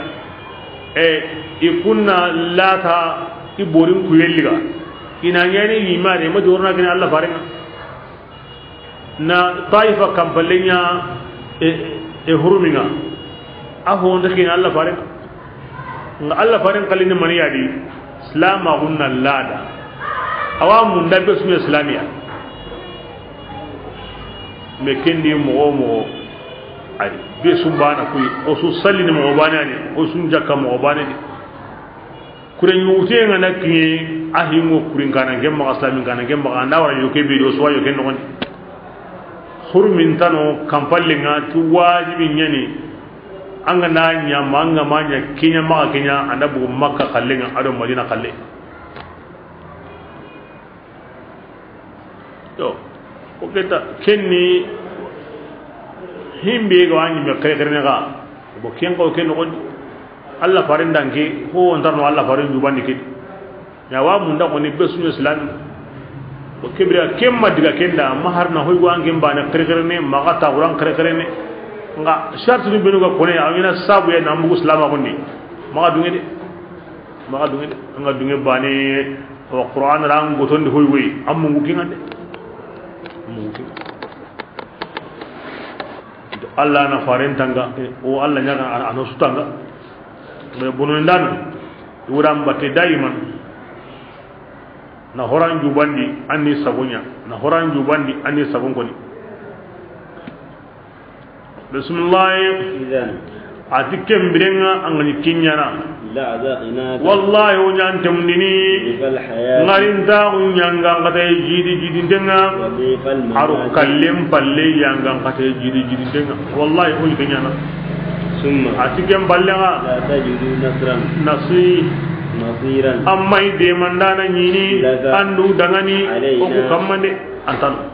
E, i kunna lata i borin ku yelliga. Ina ɲani yimare, ma jorna kini Allah farenga. Na Taifa kampalle ɲa, e, e huruminga. A honda kini Allah faren. Nga Allah faren kalini mani yadi. Silama gunna lada. Awa munda be sunya silamiya. Me kendi mogo mogo. Ay, be sumbana kuy. O su sallini mogo bane ani. O su jakka mogo bane di. Kure ɲuguteŋa na kiɲe, a hingo kurin kana, ŋe maxa silami kana, ŋe maxa anda wara yoke be do, suwa yoke noxondi. Hurmin tano, kampalle ŋa, ti wajibi ɲani, an ga na ɲa, ma an ga ma ɲa, kiɲa maxa kiɲa, anda bugu Makka xalle ŋa, ado Madina xalle. Yo, ko keta, kenni himbe ga wani me kere kere ne ga. Bo ken ko ken noxondi. Allah farin danke, ko on tarno Allah farin jubandi ke. Ya wa munda ko ni be sunya silami. Bo kebira kemma diga kenda, ma harna hoy go an ken bane kere kere ne, ma ga ta Qur'an kere kere ne. Nga shartu ni benu ga kone, a ina sabu ya na mugu silama konni. Ma ga dunge de. Ma ga dunge de. Nga dunge bane. Wa Qur'an ran gotondi hoy hoy, an mungu kinga de. An mungu kinga. Allah na faren tanga, o Allah ɲaga an, ano sutanga. Me bono ndana, wuran batte daiman. Na horan jubandi, anni sabunya. Na horan jubandi, anni sabun koni. Bismillah. Idan. A ti ken birenga an ga ni kiɲana. La azaqnaka. Wallahi, o ɲan temundini. Difal hayati. Ŋarintaxu ɲangan kata jidi jidi ndenga. Wa difal mamati. Aro kallen palle ɲangan kata jidi jidi ndenga. Wallahi, o ɲi kiɲana. Summa. A ti ken palle nga. La tajidu nasran. Nasi. Nasiran. Amma i demandana ɲini. Laka. Andu dangani. Alayna. O ku kammande. Antano.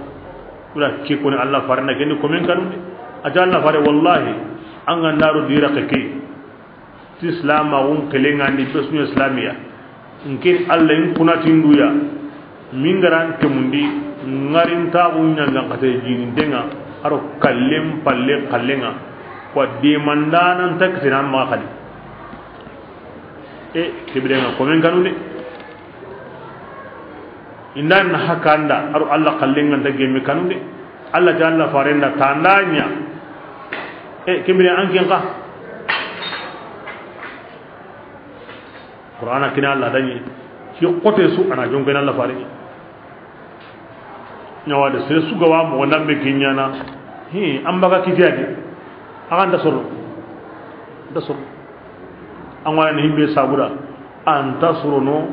Kula ke koni Allah fare na geni komen kanu de. A ti Allah fare, wallahi, an ga ndaro dira ke ke. Ti silama gun kelenga ni be sunya silamiya. Nkin Allah in kuna tinduya. Min garan temundi, ŋarintaxu ɲangan kata jini ndenga, aro kallen palle kallenga. Kwa demandanan taktina ma xadi. E, ke biren ŋa komen kanu de. Inda na hakanda, aro Allah kallen ŋa nta gemme kanu de. Allah ta Allah faren da tanda ɲa. E, ke biren an ken ka. Qur'ana kina Allah da ɲi. Ki xote su a na jongen Allah faren. Ɲawa de, sere su ga wa moxo nda me ke ɲaana. Hi, an baga kitiya de. A ga nta soro. Nta soro. An wa ni himbe sabura. An nta soro no,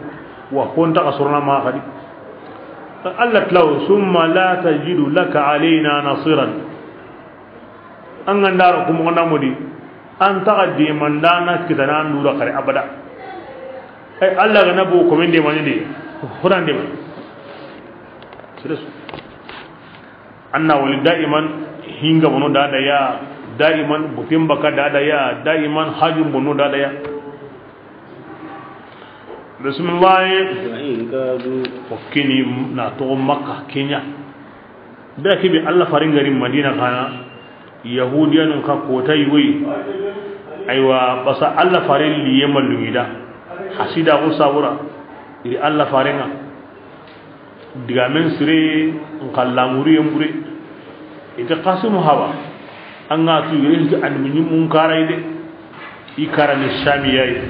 wa ho nta ka soro na ma xadi. Allah tilaw, summa la tajidu laka alayna nasiran. An ga nda ro ku moxo nda modi, an nta xa demandana kitana an du ra xare abada. Ay, Allah ga na bo komen demani de, horan demani. Sere su. An na wali daiman hinga bono dada ya, daiman butin baka dada ya, daiman hajun bono dada ya. Bismillah. Wa in kadu. O kini na to Makka ke ɲa. Da ke be Allah faren ga ri Madina xa na, Yahudiyanun xa kota yi woyi. Aywa, basa Allah faren liye mallu ida. Hasida ko sabura. Iri Allah faren ŋa. Digamen sire, n xa lamuriyen bure. Ite Kasimu haba. An ga tu yere nti annabi ɲimmun karay de. I kara ni Shami yayi.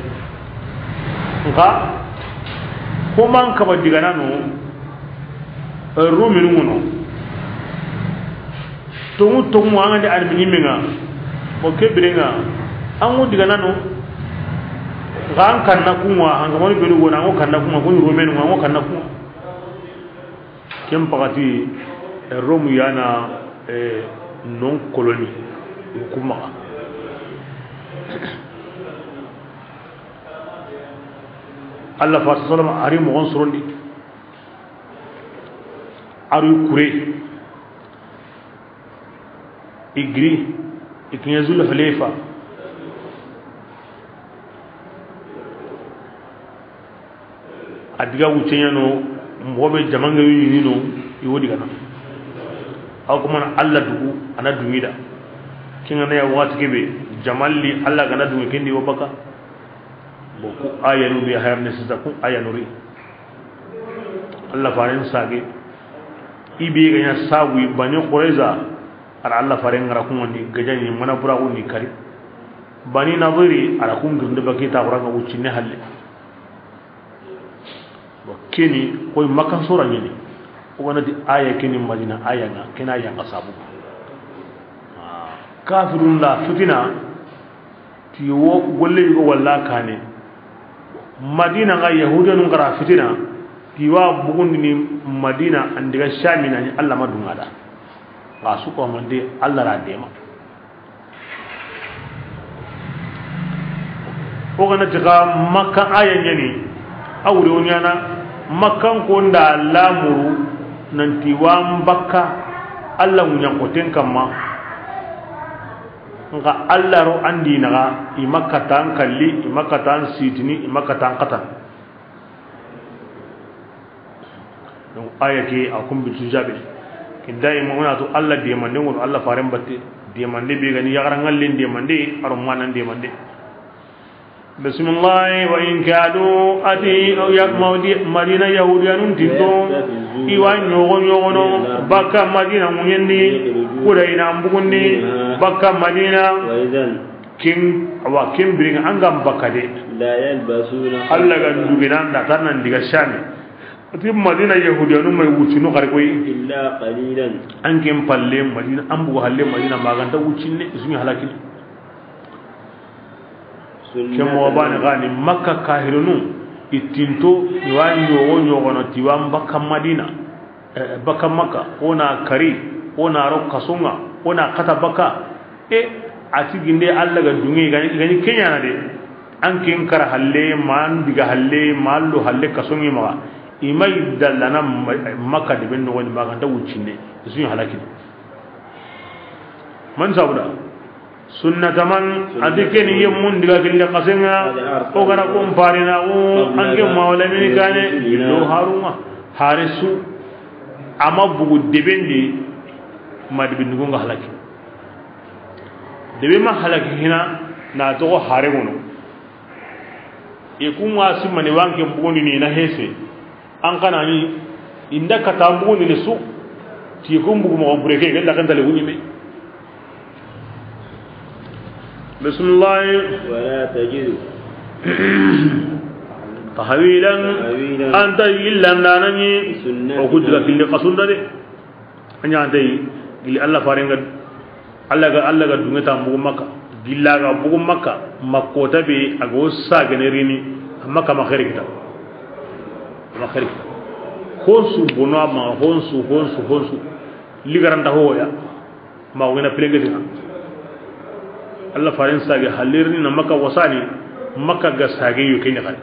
Nka, ko man kaba digana no, eh, Ruminu ŋono. Tongu, tongu, an ga ni annabi ɲimmen ŋa. O ke biren ŋa. An ŋo digana no. Nka an kanna ku ŋa, an ga mani benu ŋono, an ŋo kanna ku ŋa, ko Ruminu ŋa, an ŋo kanna ku ŋa. Ken pakati, eh, Romu yana, eh, non koloni, kuma. Allah fa sallama ari moxon sorondi. Ari kure. I giri, i kiɲe Zul Hulayfa. A diga wucceɲano, moxo be jamange yu ɲinino, i wo digana. Aw kuma na Allah dugu, a na dungi da. Kinga na ya waxati kebe, jamalli Allah ga na dungi kendi wo baka. Bo ku ayanu be hayar ne sisa ku ayanu ri. Allah faren sage. I be ga ɲa sabu Bani Qurayza, ara Allah faren ŋa ra ku ŋondi gajani mana buraxu ni kari. Bani Nadiri, ara ku ngirndi baki ta xura ga wuccinne halle. Bon, keni, koy Makka sora ɲini. O ga na ti aya keni Madina, aya ŋa, kena aya ŋa sabu. Ah, kafirun la fitina, ti wo golle yugo walla kane. Madina ŋa Yahudiyanun ŋa ra fitina, ti wa bugundini Madina, an diga Shami na ni Allah ma dunga da. Ga su ko mande Allah ra dema. O ga na ti xa Makka aya ɲani, a wure wo ɲana, Makkan ko nda lamuru, nanti wa n bakka, Allah ŋuɲa ko ten kamma, nka Allah ro andi naxa, i Makka tan kalli, i Makka tan sitini, i Makka tan xatan. Donc, aya ke, a kun bitu jabe. Kin dayi mo na to Allah demande, ngol Allah faren batte. Demande be gani yagara ngallen demande, aro manan demande. Bismillah, wa in kadu ati ya Madi-, Madina Yahudiyanun tinto. I wa ɲogo ɲogono, baka Madina munyendi, kuda ina mbugundi, baka Madina. Kin, awa, kin birin an ga n bakka de. La yalbasuna. Allah ga n dugina nda tan nan diga Shami. Ati Madina Yahudiyanu may wuccinu xari koy. Illa qalilan. An ken palle Madina, an bugu halle Madina, ma ga nta wuccinne, i su ɲi halakini. Ken mo bani gani Makka kahirunu, i tinto, i wa ɲogo ɲogono, ti wa n bakka Madina. Eh, baka Makka, o na kari, o na ro kaso ŋa, o na kata baka. E, a ti ginde Allah ga dunge, gani, gani kenyana de. An ken kara halle, man diga halle, mallo halle kaso ŋi maxa. I may dallana ma-, Makka de ben no woni maxa nda wuccinde. Sun halakini. Man sabuda. Sunnata man, ati keni yemmun diga gille kasenga, o gana kun parina o, anke mawla mini kane, illo haruma, harisu, ama bugu debendi, ma debindi gunga halaki. Debe ma halaki hina, na togo hare gono. E ku ŋa simani wanke bugundini na hese. An kana ni inda kata bugundini su. Ti ku bugu mo bureke gella kan tale wuni me. Bismillah. ولا تجد تحويلا. تحويلا. Anta yillandanani. سنة. O ku diga kille kasunda de. A ɲa anta yi gili Allah farenga. Allah ga, Allah ga dunŋe ta bugu Makka. Gilla ga bugu Makka. Makkota be a go sagene rini. Makka ma xeri kita. Ma xeri kita. Honsu bono ma honsu, honsu, honsu. Ligaranta hoya. Ma wona pelengeti na. Allah faren sage halirni na Makka wasani. Makka ga sage yo kenya kare.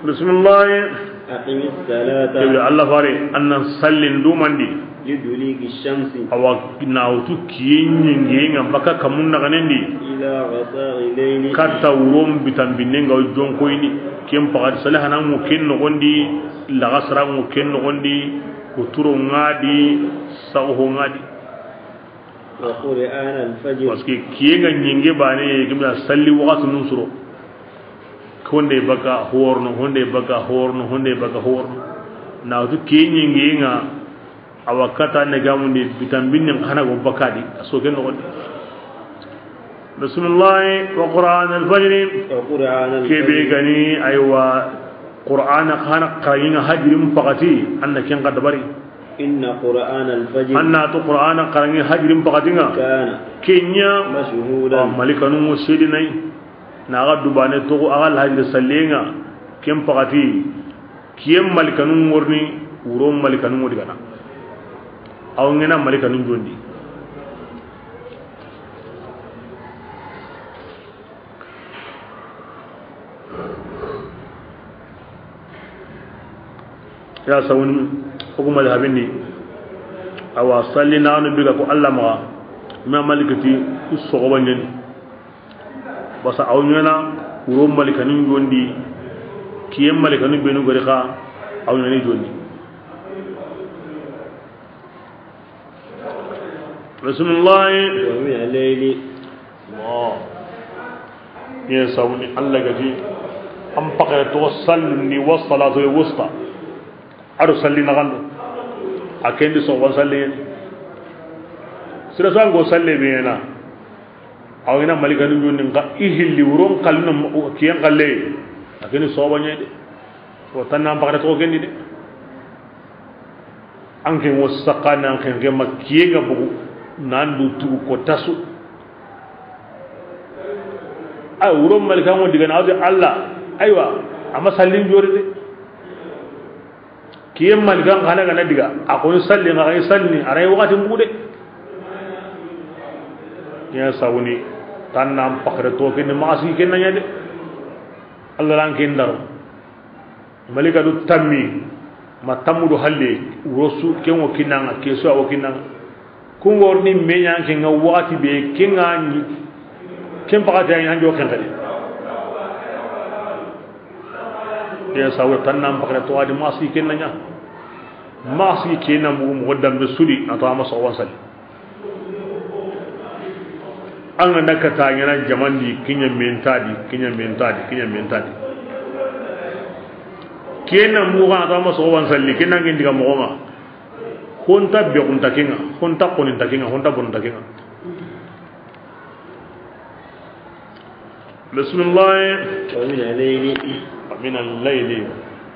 Bismillah. أقم الصلاة. Kebe Allah fare annan sallin dumandi. لدلوك الشمس. Awa na wutu kiyen ɲinge nga baka kamun na ganendi. إلى غسق الليل. Katta wuron bitan binne nga jonkoyni. Ken paxati salihana mu ken noxondi. Lagasara mu ken noxondi. Kuturo ngadi. Saxo ngadi. وقرآن الفجر. Parce que kiyen nga ɲinge bane kebe salli waxati nun suro. Honde baka horno, honde baka horno, honde baka horno. Na wutu kiyen ɲinge nga. Awa kata ne gamundi bitan binne xana go bakadi. A so ken noxondi. Bismillah. وقرآن الفجر. وقرآن الفجر. Kebe gani aywa. Qur'ana xana xaraŋi nga hajirin paxati. Anna ken xa dabari. إن قرآن الفجر. Anna to Qur'ana xaraŋi hajirin paxati nga. كان. Kenya. مشهودا. Wa malikanu mo sedinai. Na ga dubane to aga hajir sallenga. Ken paxati. Kiyen malikanu ngorni, wuro malikanu ngodi gana. Aw ngena malikanu jondi. Ya sawun hukuma da habindi. Awa salli na anu biga ko Allah ma. Ma malikati ku sogoba ɲeni. Basa aw ɲana wuro malikanu jondi. Kiyen malikanu benu gori xa. Aw ɲani jondi. Bismillah. ومن الليل. Bon. Ye sawni Allah gati. An pakare to sallu ni wa salatu wusta. Aro salli na gando. A kendi so wa salli. Sira sango salli bena. Aw ina malikanu jondi nga ihilli wuron kalina kiyen kalle. A kendi so wa ɲede. Wo tanna an pakare to kendi de. An ke wo saxana an ke ma kiyen ga bugu nan du tu ko tasu. Ay wuro malikan wo diga na Allah. Aywa, amma sallin jori de. Kiyen malikan xana gana diga a ko salli nga ga salli a ray wakati bugu de. Ya sawuni tanna am pakare to ken ma asi ken ɲa de. Allah lan ken daro. Malika du tammi ma tammu du halle. Wosu ken wo kinanga ke so wo kinanga. Kungor ni meɲan ke nga wakati be ke nga ni. Ken pakati an jo ken kadi. Ya sawra tanna am pakare to adi masi ken ɲa. Masi ken na mu mo dambe sudi na to ama so wan salli. An ga na kata ɲana jamandi kiɲa mentadi, kiɲa mentadi, kiɲa mentadi. Kena muga ta ma so wan salli kena ngin diga mo nga. Honta be kunta kinga, honta koninta kinga, honta bonta kinga. Bismillah. ومن الليل. ومن الليل.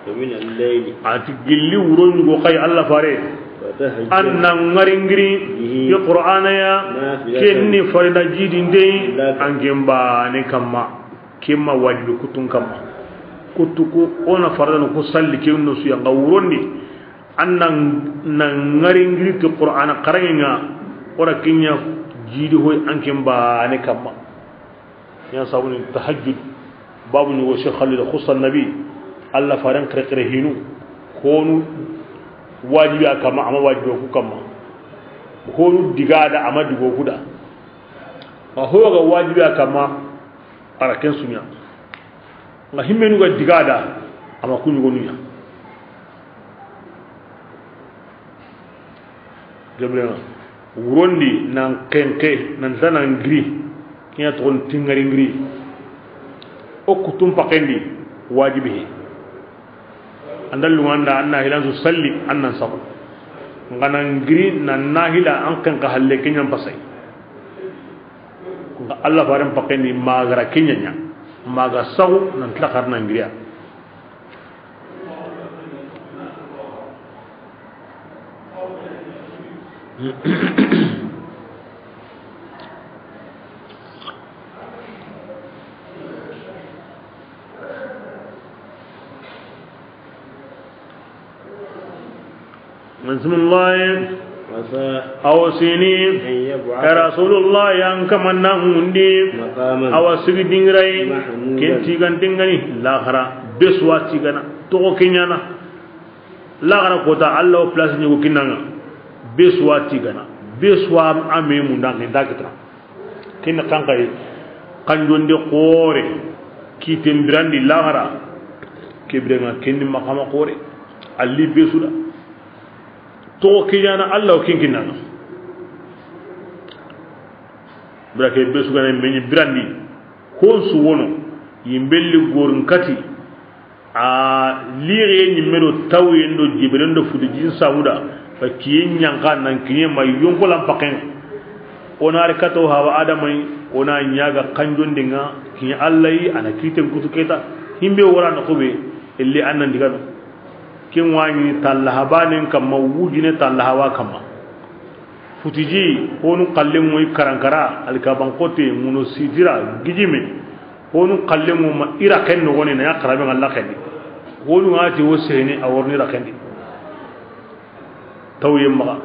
ومن الليل. A ti gilli wuron go kay Allah fare. فتهجد. An na ŋaringiri. به. Fi Qur'ana ya. نافلة. Kenni farida jidi ndey. لك. An gemba ne kamma. Kemma wajibi kutun kamma. Kutuku ona farida no ku salli kenno su ya nga wurondi. An na ŋaringiri ti Qur'ana xaraŋe nga. Ora kinya jidi hoy an gemba ne kamma. Yan sabuni tahajjud. Babu ni wo Cheikh Khalil khussa nabi. Allah faran kare kare hinu. Honu wajibi a kamma, ama wajibi ku kamma. Honu digada ama digo kuda. Wa ho ga wajibi a kamma. Ara ken sunya. Nga himmenu ga digada ama kunyu gonunya. Gabriel. Wurondi nan kenke nan tanan giri. Kinya to tingari giri. O kutum pakendi wajibi he. An da lunŋa an da, an na hilan su salli, an nan saxu. N ga na n giri na nahila, an ken xa halle ke ɲa n pasay. N ga Alla faren pakendi ma gara ke ɲa ɲa, ma ga saxu nan tila xarana n giriya. Bismillahi. Asa. Awa sini. An yab'athaka. Ya Rasulullah, yan kamanna hundi. Maqaman. Awa sigi dingirai. Mahmudan. Ken tigan dingani. Laxara. Be su wa tigana. Toxo ke ɲaana. Laxara kota, Alla o place ɲogo kinanga. Be su wa tigana. Be su wa a me munda ken ta kita. Ken xanxayi, kanjonde xoore, kiten birandi laxara, ke birenga ken ni maqama xoore, a li be su da. Toxo ke ɲaana Alla o ken kinanga. Bira ke be su ga na me ɲi birandi, hon su wono, yimbelli gorin kati, A lixiye ɲimme do tawyen do jiberen do futu jin samuda, fa kiye ɲanka nan kiɲe ma yonkolan paken. O na ri kato hawa adamay, o na ɲaga kanjondenga kiɲe Alla yi, a na kiten kutu keta. Himbe wara na kobe, elli an nan digano. Ken waɲi tallahabanen kamma, wujine tallahawa kamma. Futiji, honu kallen ŋoyi karankara, alkaban kote, ŋuno sitira, gijime. Honu kallen ŋo ma ira ken nogoni na ya karabe ŋalla kendi. Honu ŋati wo sehene a worni ra kendi. Tawye maxa.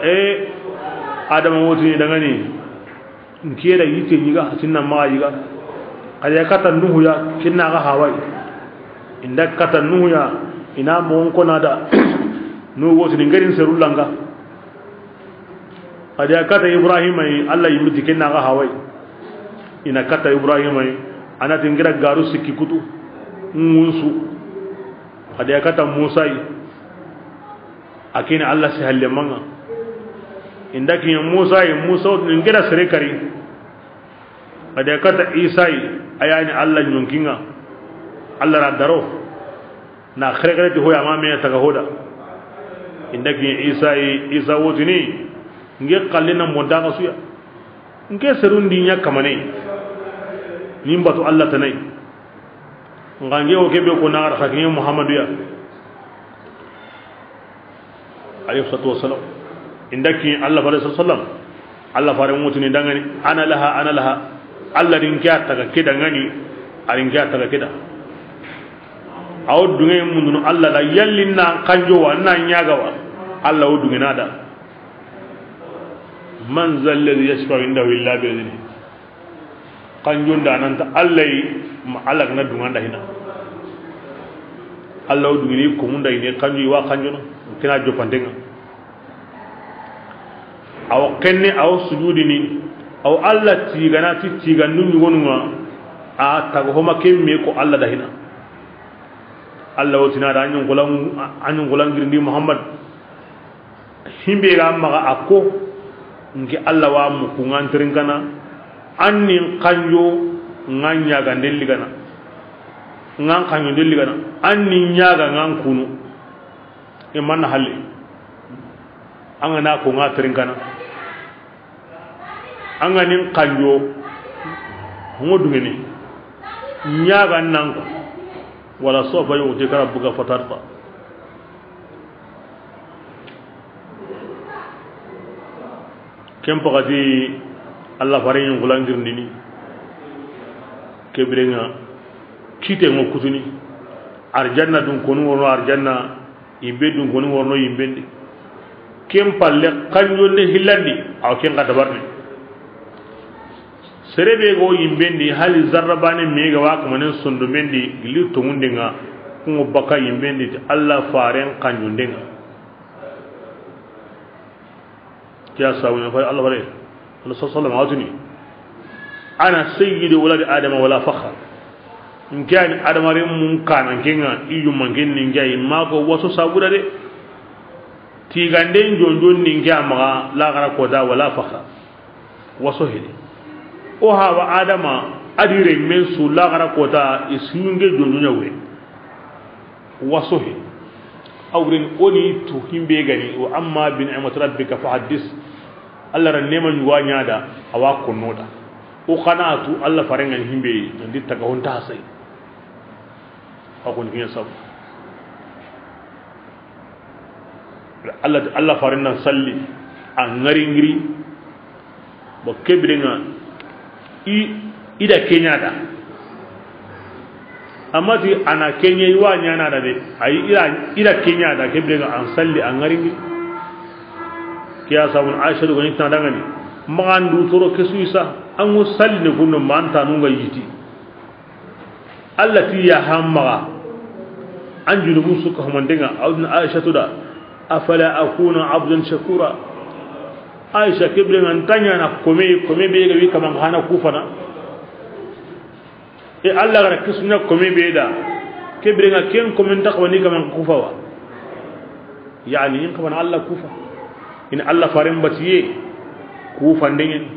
E, Adama wotini dangani. N kiye da yitte yiga, a tinna maxa yiga. Xa da ya kata Nuhu ya, kinna ga hawai. Inda kata Nuhu ya, ina mogon kona da. Nuhu wotini n geri n seru langa. Xa da ya kata Ibrahima yi, Alla yimiti kinna ga hawai. Ina kata Ibrahima yi, a na ti n gera garu sikki kutu. Ngunsu. Xa da ya kata Musa yi. A kini Alla si halle manga. Inda kiɲe Musa yi, Musa wotini n gera sere kari. Xa da ya kata Isa yi, a ya ni Alla ɲonkinga. Alla ra daro. Na xere xere ti hoya ma me taga hoda. Inda kiɲe Isa yi, Isa wotini, n ge xallina monta ga suya. N ke serundi ɲa kamane. Ni n batu Alla tanai. N ga n ge o kebe ko na ga ra xa kiɲe Muhammadu ya. Alayhi salatu wassalam. Inda ki Alla fare sallam. Alla fare mutini dangani. Ana laha, ana laha. Alla rin ke a taga ke dangani. A rin ke a taga ke da. Awo dunge mundunu Alla da yalli na kanjo wa, na ɲaga wa. Alla wo dunge na da. Man zal ladhi yashfa'u indahu illa bi idhnihi. Kanjonda nanta Alla yi, ma Alla ga na dunganda hina. Alla wo dungini ko munda ine kanjo wa kanjono, kina jopantenga. Aw kenne, aw sujudini, aw Alla tigana ti tigandu ɲugonunga, a taga homa kemme ko Alla da hina. Alla wo tina da anyun golan, anyun golan girindi Muhammad. Himbe ga maxa a ko, n ke Alla wa muku ŋa n tirinkana, an ni n kanjo ŋa ɲaga n delli gana, ŋa n kanjo n delli gana, an ni ɲaga ŋa n kunu. E manna halle. An ga na ko ŋa tirinkana. An ga ni n kanjo, ŋo dungene. Ɲaga nan ko. Wala sawfa yu'tika rabbuka fatarda. Ken paxati Alla fare ɲi n kulangirindini. Ke birenga kite ŋo kutuni. Arjanna dun konu wono arjanna. Yimbe dun koni worno yimbendi. Ken palle kanjonde hillandi, awa ken ka dabarni. Sere be go yimbendi, hali zarrabane me ga wa kamanen sondomendi, gili tongundenga, kungo baka yimbendi, ti Alla faren kanjondenga. Kiya sabu na fay Allah bare. Allah sallallahu alaihi wasallam, "Ana sayyidu waladi Adama wala fakhar." N ke yani Adama renmun kanan kenga, i yumman ken ni n ke yi, ma ko waso sabuda de. Tiganden jonjon ni n ke a maxa, laxara kota wala fakhar. Waso hede. O hawa Adama, A di renmen su laxara kota, i su yunge jonjo ɲa wure. Waso he. A wuren o ni tu himbe ga ni, wa amma bi ni'mati rabbika fa haddis. Allah ra neema ɲugo ɲa da, a wa konno da. O xa na tu Allah faaren ga ni himbe, nan di taga honta hasay. A ko ni ken sabu. Allah, Allah faaren nan salli, a ŋari ŋiri. Bon, ke biren ŋa, i, i da ke ɲa da. Amma ti a na ke ɲa, i wa ɲaana da de. Ayi, i da, i da ke ɲa da, ke biren ŋa an salli, a ŋari ŋiri. Ke ya sabu Aisha do ga ni tana dangani. Maxa an du toro ke su isa, an ŋo salli ne kunno ma an tanu ŋa yiti. Allah ti ya hammaga. An junubun su ka humandenga, awdin Aisha to da. Afala akuna abdan shakura. Aisha, ke biren ŋa an ta ɲaana kome, kome be ga wi kaman xa na kufana. E Allah ga ra ke su ɲa kome be da. Ke biren ŋa ken kome nta xawani kaman kufawa. Yani in xawana Allah kufa. In Allah faaren batiye kufanden ɲa ni.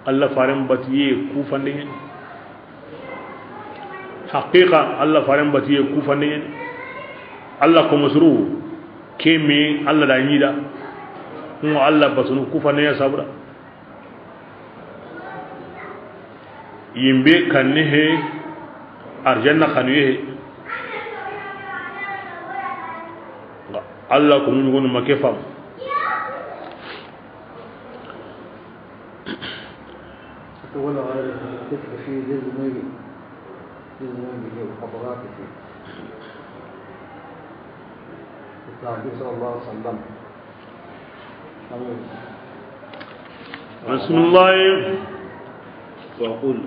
Allah faaren batiye kufanden ɲa ni. Haqiqa, Allah faaren batiye kufanden ɲa ni. Allah komo suru, ke me Allah da ɲi da. Ŋo Allah batunu kufanden ɲa sabu da. Yimbe kanne he, arjanna xanuye he. Allah komo ɲugonu ma ke fam. ولا غير الذكر في ذي الذنوب، ذي الذنوب وحضراته. النبي صلى الله عليه وسلم. آمين. بسم الله. وقل.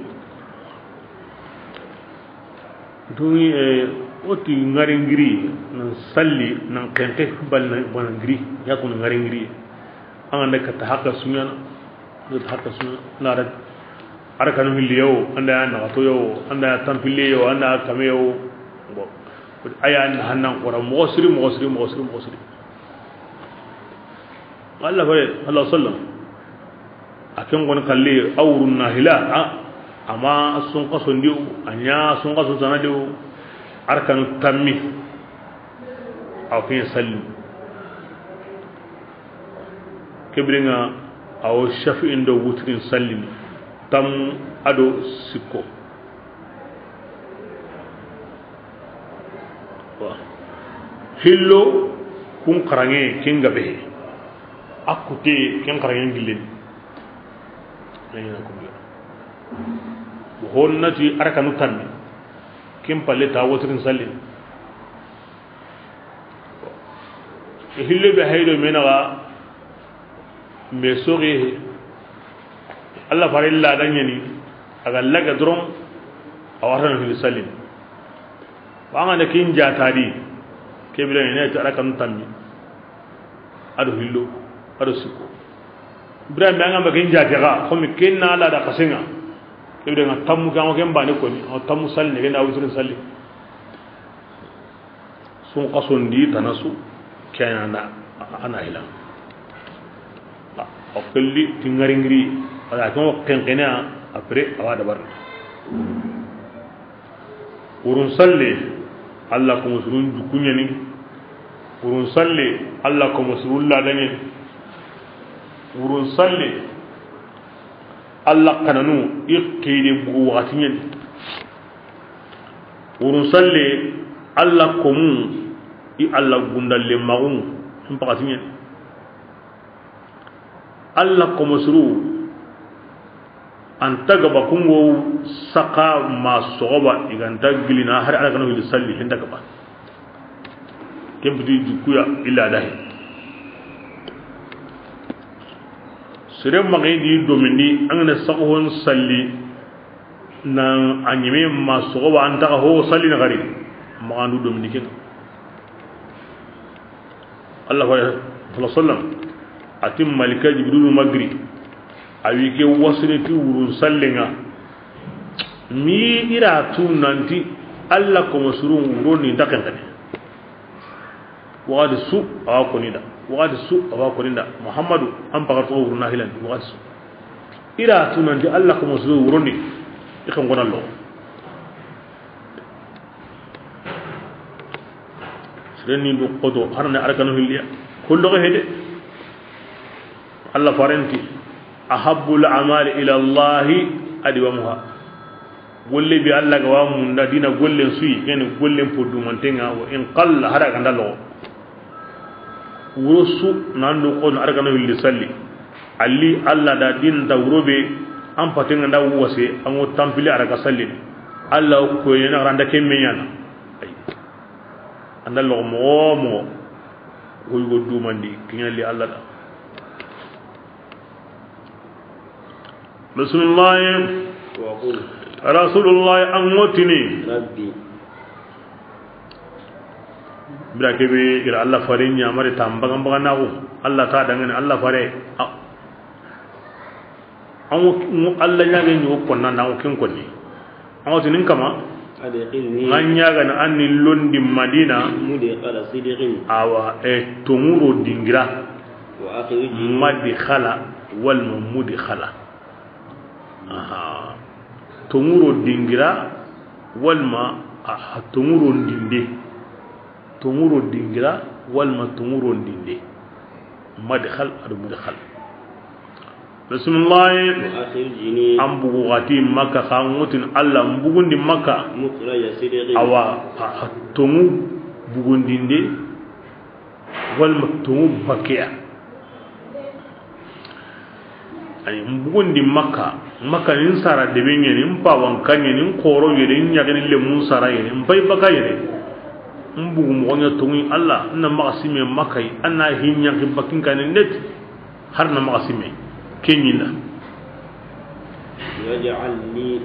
Tuni, eh, o ti ŋari ŋiri, nan salli, nan xenqe, bal na bana ŋiri, ya ko ŋari ŋiri. An ga na kata haqqa su ɲaana, kata haqqa su ɲaana, na da, a ra kanu hilli yo, an da ya naxato yo, an da ya tanpille yo, an da ya kame yo. Bon, a ya na hannan xora, moxo siri, moxo siri, moxo siri, moxo siri. Allah faare, Allah sallam. A ken ŋo ni kalli, a wurun na hila, a, a ma sunxaso ndi wo, a ɲa sunxaso tana ndi wo, a ra kanu tammi, a wa ken salli. Ke biren ŋa, a wo shafi'in do wutirin sallini, tammu a do sikko. Hillo kun xaranŋe ken gabe he. A kute ken xaranŋe gillen. Honnati a ra kanu tammi. Ken palle ta wutirin salli. Hillo be haydo me naxa. Me soge, Allah faare laada ɲa ni, a ga laga doron, a wa ra no hilli sallin. Wa an ga na ken jaatadi, ke biren ŋa i na ti a ra kanu tammi, a do hillo, a do sikko. Biren be an ga ma ken jaate ga, xo mi ken na laada xasen ŋa, ke biren ŋa tammu ke, an ŋo ken baane koni, a tammu salli, ken na wutirin salli. Sunxaso ndi tana su, ke ya na, a na hila. A, o kelli ti ŋari ŋiri, wala ke ŋo xenqene ya, après, a wa dabari. Wurun salle, Allah komo surun jukku ɲa ni. Wurun salle, Allah komo surun laada ɲa ni. Wurun salle, Allah kananu, i xidi bugu waxati ɲa ni. Wurun salle, Allah komu, i Allah gundalle maxu, n paxati ɲa ni. Allah komo suru, an ta gaba kungo saxa ma soxoba, i ga nta gilina, hari Allah kanu hilli salli, hin ta gaba. Ken piti jukkuya illa dahi. Sere maxi di domindi, an ga na saxo hon salli, nan a ɲeme ma soxoba, an taxa ho sallini xari, maxandu domini ken. Allah faare, sallallahu alaihi wasallam, a ti malika Jibrilu ma giri, a wi ke wasini ti wurun sallen ŋa, mi i ra tu nanti Allah komo surun wuro ni nta xenqene. Waxati su a wa koni da, waxati su a wa koni da, Muhammadu, an paxar toxo wuruna hilandi, waxati su. I ra tu nanti Allah komo su wuroni. I xa n gona lo. Sere ni du xoto, har na arkanu hilliya. Kullu ga hede. Allah farenti, "Ahabbul amali ila Allahi adwamuha." Golle be Allah ga wa munda dina gollen suyi, yani gollen po dumantenga, wa in qalla, hada ganda lo. Wuro su nan do ko na arkanu hilli salli. Ali Allah da din da wuro be, an patenga da wase, an go tampili araka salli. Allah ko yana randa ke menyana. Ay. Anda lo mo mo. Go go dumandi, kinyali Allah da. Bismillah. Wa qul. Rasulullah, an ŋotini. Rabbi. Bira kebe ira Allah fare ɲamare tambaga mbaga naxu. Allah ta dangani Allah fare. A-, an ŋo, ŋo Allah ɲaage ɲo konna na ŋo ken konni. An ŋotini kama. Adkhilni. Ŋa ɲaagana an ni londi Madina. Mudkhala sidqin. Awa, e, toŋuro dingira. Wa akhrijni. Madkhala, walma mudkhala. Aha. Toŋuro dingira, walma, aha, toŋuro ndinde. Toŋuro dingira, walma toŋuro ndinde. Madkhal, ado mudkhal. Bismillah. Wa akhrijni. An bugu xati Makka, xa ŋotin Allah, n bugundi Makka. Mukhraja sidqin. Awa, a, a toŋu bugundinde, walma toŋu bakeya. Ay, n bugundi Makka, Makka ni n sara debe ɲeni, n pawan ka ɲeni, n xoro yere, n ɲagini lemun sara yere, n pay baka yere. N bugu moxo ɲa toŋi Allah, n na maxa sime Makka yi, an na hi ɲaxi bakin kane net. Har na maxa sime, ke ɲinda. Waj'al li.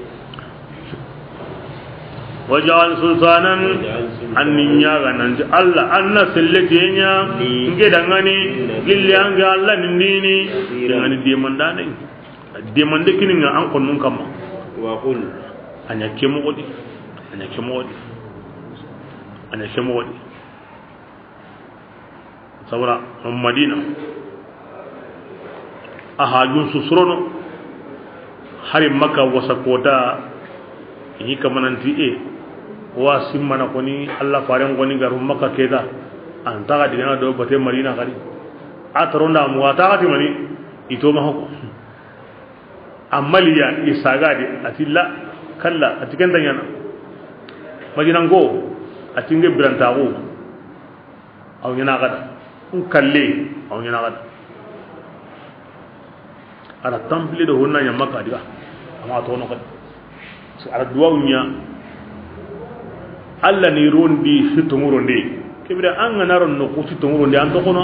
Waj'al sultanan. Waj'al sultanan. An ni ɲaga nanti Allah, an na sellete ɲa, li. N ke dangani, li. Gilli an ke Allah nindini, nasira. Ngani demandane. Demande kini ŋa an konnun kama. Wa qul. A ɲa ke moxo di, a ɲa ke moxo di, a ɲa ke moxo di. Sabara Madina, a hajun su surono, hari Makka wasa kota, i kamananti e, wa simmana koni, Allah faren koni garu Makka keta, an taga digana do bate Madina kadi. A taronda mu wa taga ti mani, ito ma hoko. Amaliya isagadi, atilla, kalla, atiken tanyana. Madina ngo, atinge birantago. Aw ɲana gada. N kalle, aw ɲana gada. Ara tampile do honna ɲa Makka diga. Ama tono gada. Ara duwaw ɲa. Allah ni rondi si toŋuronde. Kebira an ga na ron no ku si toŋuronde an to kono.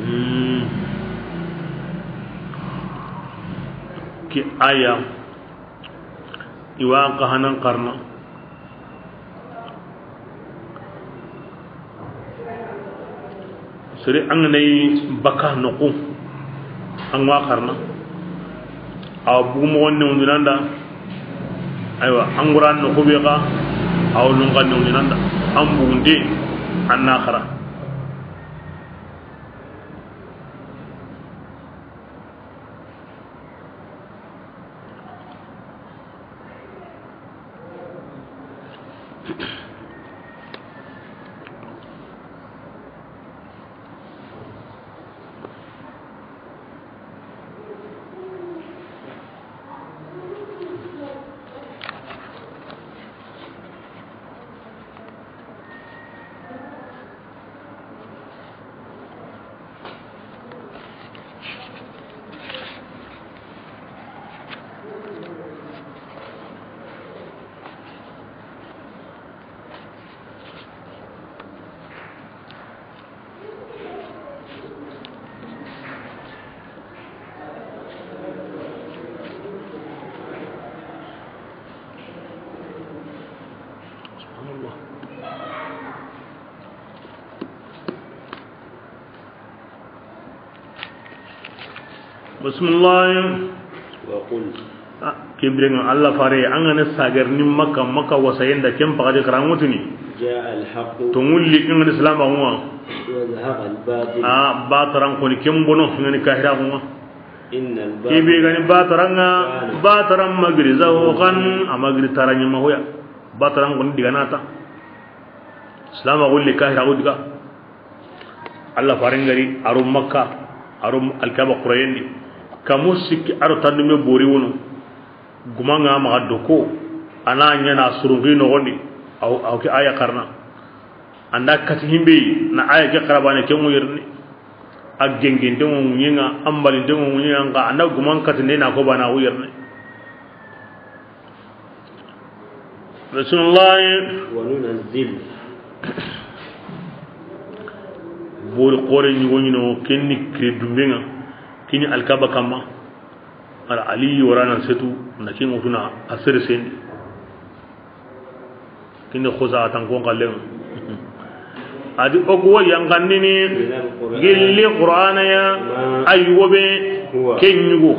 Hmm. Ke aya, i wa ka hanan karna. Sere an ga na yi baka noqu, an wa karna. Awa bugu moxon ne wundinanda. Aywa, an gura noqu be ga, awa lunga ne wundinanda. An bugunde, an na xara. Subhanallah. Bismillah. Wa qul. Ah, ke birenga Allah fare, an ga na sagar ni Makka, Makka wasayenda ken pagadi karangutuni. جاء الحق. Tonŋu li ken ga ni silaamaxu ŋa. وزهق الباطل. A, bataran koni ken bono ken ga ni kahiraaxu ŋa. إن الباطل. Ke be ga ni bataran ŋa, كان. Bataran ma giri zahuqan, a ma giri tara ɲima hoya. Bataran koni diga na ta. Silaamaxu li kahiraaxu diga. Alla faaren ga ri a ro Makka, a ro Alkaaba xooren di. Kamu sikki a ro tandume bori wono. Guma ŋa maxa doko, a na ɲaana surunxi noxon di, aw, aw ke aaya xarana. An da kati himbe yi, na aaya ke xara baane ke ŋo yerni. A gengente ŋo ɲiŋa, a mbalinte ŋo ɲiŋa, nxa an da guman kati ne na ko baana ŋo yerni. Bismillah. وننزل. Bori xoore ɲugo ɲino, ken ni kire dumbe ŋa, ken ni Alkaaba kanma. Ala Ali warana setu, na ken ŋutuna a sere sendi. Ken ni Xusa a tan kon xallen ŋa. A di o ga wa yanqandini gilli Qur'aana ya, a yugo be, ken ɲugo,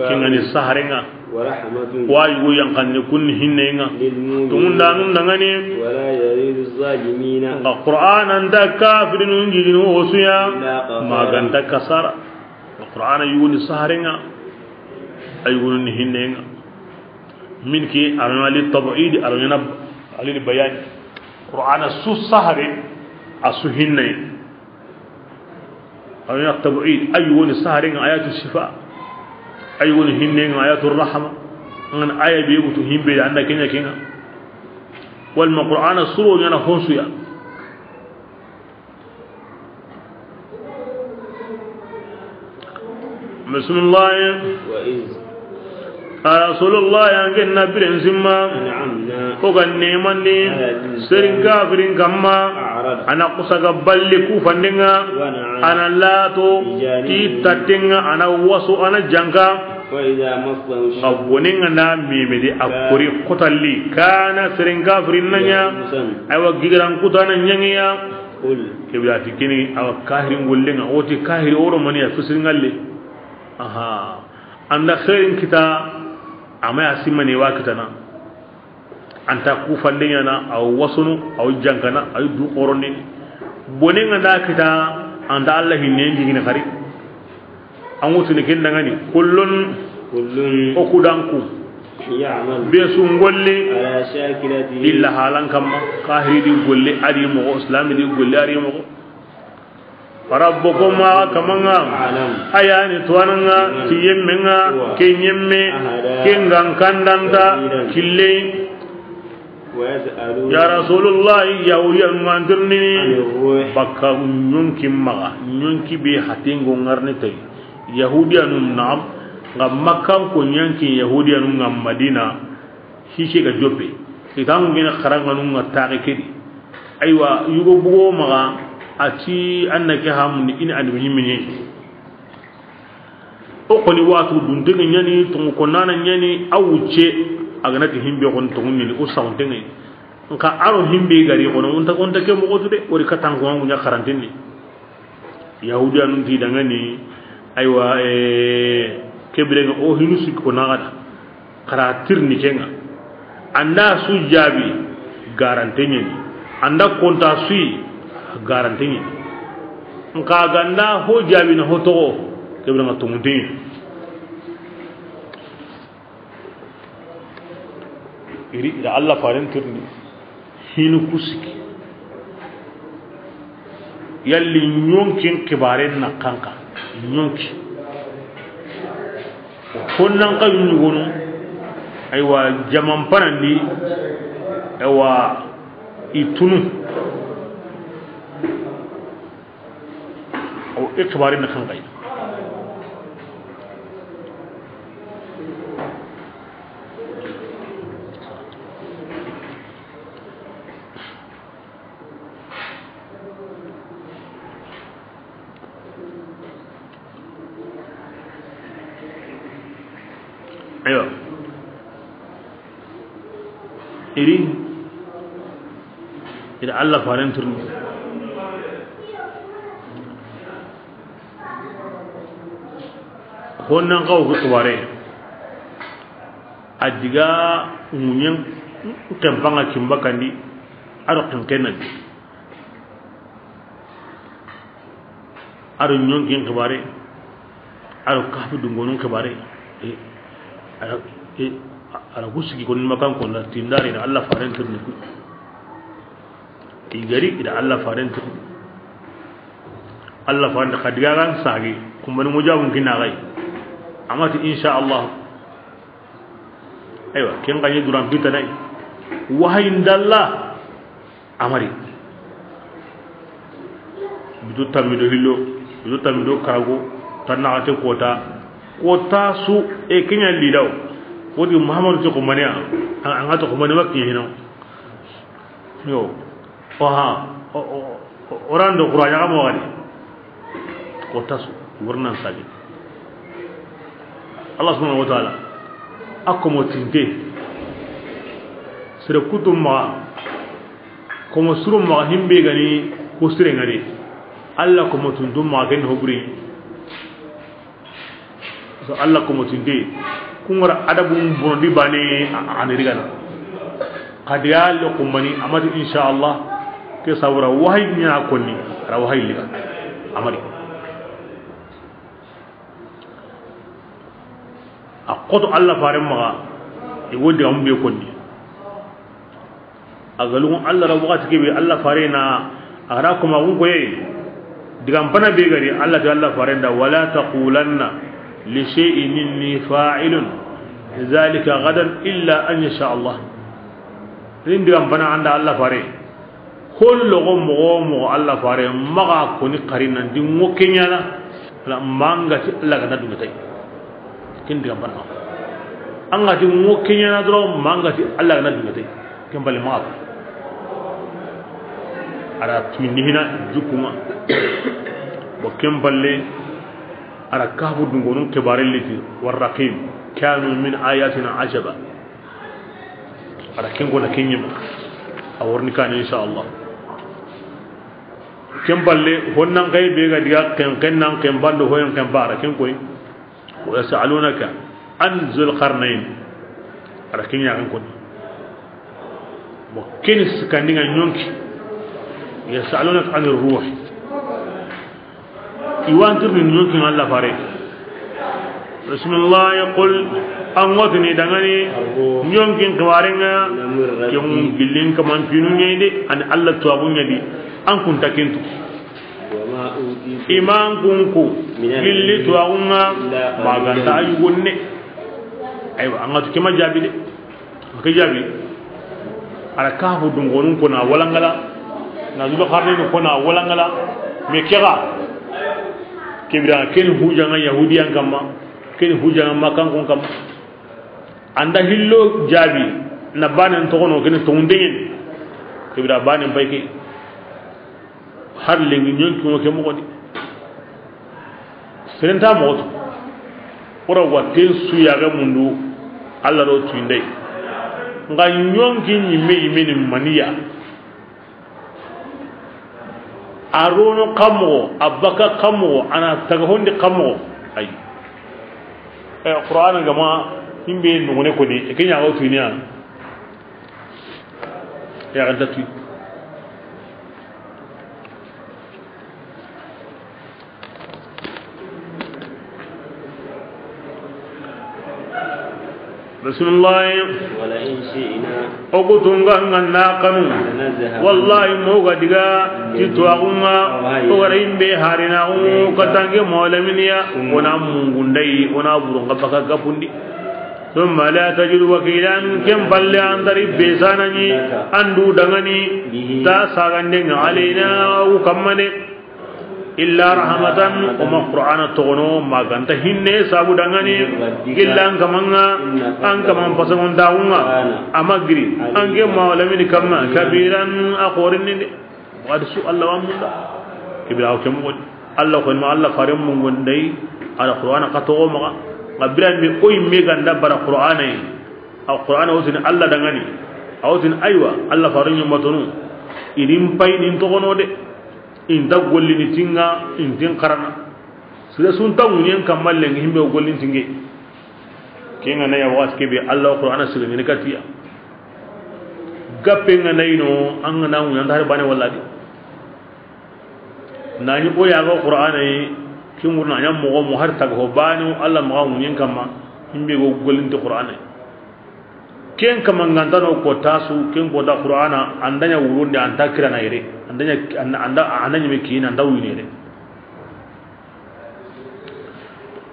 ken ga ni sahare ŋa. Wa yugo yanqandini kun ni hinne ŋa. Tonŋundaanun da ŋa ni. Nxa Qur'aana nta kafirinun jigini wo su ya. Ma ga nta kasara. Qur'aana yugo ni sahare ŋa. A yugo ni hinne ŋa. Min ke, a ro ɲa li tab'id, a ro ɲa li bayani. Qur'aana su sahare, a su hinne. A ro ɲa tab'id, a yugo ni sahare ŋa ayatu shifa. A yugo ni hinne ŋa ayatu rahma. An ga na aaya be wutu himbe da an da ken ɲa ken ŋa. Wala ma Qur'aana su ro ɲaana honsu ya. Bismillah. وإذ. A Rasulullah, an ke na biren simma. أنعمنا. O ga neemandi. على الإنسان. Seren kafirin kanma. أعرض. A na kusa ga balle ku fanden ŋa. ونأى. A na lato. بجانبه. Ti tatten ŋa, a na waso, a na janka. فإذا مسه الشر. Nxa bonen ga na meme di a kori kotalli. كان. Seren kafirin na ɲa. يئوسا. Aywa, gigaran kutana ɲaŋiya. قل. Ke be a ti ken ni, awa, kahirin gollen ŋa, o ti kahiri o ro mani ya fisirin ŋalle. Aha. An da xeerin kita, a ma ya simani wa kitana. An ta ku fande ɲaana, aw wasunu, aw jankana, aw du xorondini. Bonen ga na kita, an ta Alla hinne jigini xari. An wutini ken da ŋa ni, kullun, kullun, o ku danku. يعمل. Be su n golli. على شاكلته. Illa halan kanma, kahiri di golli a ri moxo, islami di golli a ri moxo. Rabbukum, kama ŋa. أعلم. A ya ni tuwaana ŋa, بمن. Ti yemme ŋa, هو. Ke yemme, أهدى. Ke ŋa n kandanta, سبيلا. Kille. ويسألونك. Ya Rasulullah, Yahudiyanun ŋa an tirindini. عن الروح. Bakka ɲonki maxa, ɲonki be hatengo ŋarni tay. Yahudiyanun, naam, nxa Makkan ko ɲanki Yahudiyanun ŋa Madina, hike ga joppe. Kitanu gene xaranŋanun ŋa taxe ke di. Aywa, yugo bugo maxa, a ti an na ke hamundi i ni annabi ɲimme ɲi. O xoni watu dunte ŋa ɲaani, tonŋu konnana ɲaani, a wucce, a ga na ti himbe xoni tonŋu ɲaani, o sawunte ŋa. Nxa a ro himbe ga ri xono, o nta, o nta ke moxo tu de, o ri katan ko ŋa ɲa xarantini. Yahudiyanun ti da ŋa ni, aywa, eh, ke biren ŋa o hinu sikko na ga da. Xara tirni ke ŋa. An da su jaabi, garante ɲeni. An da konta su yi, garante ɲeni. Nxa ga nda ho jaabi na ho toxo, ke biren ŋa tonŋunte ɲeni. I ri, i da Alla faaren tirindi, hinu ku sikki. Yalli ɲonkin xibaaren na xa nka, ɲonki. Honnan xa ɲugonu, aywa, jaman panandi, aywa, i tunu. O i xibaari na xanxay. Aywa. Iri, iri Alla faaren turni. Honnan xaw ko xibaare. A diga ŋuɲen kempa ŋa kimba kandi. A do xenqen na ni. A do ɲonkin xibaare. A do Kahfi dungonun xibaare. E, a do, e, a do ku sigi ko ni Makkan ko na tindari na Alla faaren tirindi ku. I gari i da Alla faaren tirindi. Alla faaren da xa diga gan sagi. Kumbani mo jabun kinna gay. A ma ti, insha Allah. Aywa, ken ga ɲi duran fitana yi. Wahayi n da Alla. A ma ri. Bitu tammi do hillo, bitu tammi do karago, tannaxate kota. Kota su, e, ke ɲa lidaw. Wodi Muhammadu ti xumaniya. An ga to xumani wa kiɲe hino. Yo. Oha. O, o, o, o ran do Qur'an ya mo gadi. Kota su, wurnan sagi. Allah subhanahu wa ta'ala, a komo tinte. Sere kutu maxa, komo suru maxa, himbe gani ko sire ngari. Allah komo tuntu maxa ken hobri. So Allah komo tinte. Kungara adabun bonondi bane a, a, ani rigana. Kadiya lo kumbani a ma ti, insha Allah. Ke sabura wahayi ɲa konni. Ara wahayi liga. A ma ri. A xoto Allah faaren maxa, i wo digamu be konni. A ga lungu Allah ra waxati ke be, Allah faaren na a ga ra kuma gun koye. Digan fana be gari Allah ti Allah faaren da, "Wala taqulanna li shay'in inni fa'ilun zalika gadan illa an yasha Allah." Rin digan fana an da Allah faare. Hollo go moxo wo moxo Allah faare maxa koni xari nanti ŋo ke ɲana. Wala manga ti Allah ga na dunga tay. Ken diga banna. An ga ti ŋo ke ɲana doro manga ti Allah ga na dunga tay. Ken balle maxa. Ara tumi ni hina jukuma. Bo ken balle ara Kahfu dungonun xibaare liti, war raqim kanu min ayatina ajaba. Ara ken gona ken ɲima. A worni kan, insha Allah. Ken balle, honnan kay be ga diga ken, ken nan ken bando, hoyen ken bara, ken koy. Wa yas'alunaka an Zul Qarnayn. Ara ken ya kan koy. Mo ken sikandinga ɲonki. Yas'alunaka anir ruh. I wa an tirindini ɲonkin Allah faare. Bismillah, qul, an ŋotini dangani ɲonkin xibaare ŋa. Ken gillin kaman pinu ɲa yi de, ani Allah tuwaxu ɲa di. An kunta kentu. I ma an kunku gilli tuwaxu ŋa, maganta a yugonne. Aywa, an ga tu kema jaabi de. Ke jaabi. Ara Kahfu dungonun kona walangala. Na Zul Qarnayn kona walangala. Me kega. Kebira ken hujanga Yahudiyan kamma. Ken hujanga Makkan kun kamma. An da hillo jaabi. Na banen togono ken tongundengen. Kebira banen bayke. Har lenki ɲonki ŋo ke moxo di. Serenta moxo tu. Ora watten su yaxe mundu. Allah do tuyindey. Nga ɲonki ɲimme yimeni maniya. A rono xa moxo, a baka xa moxo, a na taga hondi xa moxo. Ay. E, Qur'ana gama himbe nugune koni, e ke ɲaxo tuyiniya. Ya ga datu. Bismillah. ولئن شئنا O ku tunga nga na kanu. لنذهبن Wallahi, mo ga diga ti tuwaxu ŋa. بالذي O ga ra imbe harina o إليك katange molaminiya. ثم Ona mungundai, ona burunga baka gapundi. ثم لا تجد وكيلا Ken palle an dari be sanani. لك Andu dangani. به Ta sagandenga علينا o kammane. Illa rahmatan, o ma Qur'ana togono, maganta hinne sabu dangani, gilla an kamanga, an kaman pasangon daunga, ama giri, an ke malamini kamma, kabiran, a xorinni de. Wadi su Allah wa munda. Kibira o kemu wadi. Allah ko ma Allah fare mun gondai, ala Qur'ana ka togo maga. Kabira mi oy me ganda bara Qur'ana yi. A Qur'ana wotini Allah dangani. A wotini aywa, Allah fare nyumatonu. Irin pay nin togono de. Inta gollini tinga, intin karana. Sire sunta ŋuɲen kamma lengi himbe gollin tinge. Kenga na ya waxati kebe Allah Qur'ana sire ni katiya. Gappe nga na yi no, an ga na ŋuɲa, an ta hari baane walla di. Na ɲi o ya ga Qur'ana yi, kin ŋurna ɲa moxo mo hari taga ho baane, Alla maxa ŋuɲen kamma, himbe go golinti Qur'ana yi. Ken kamma nga nta no ko tasu, ken ko da Qur'ana, an da ɲa wurundi, an ta kirana yere, an da ɲa, an da, an da, an da ɲi me kina, an da wini yere.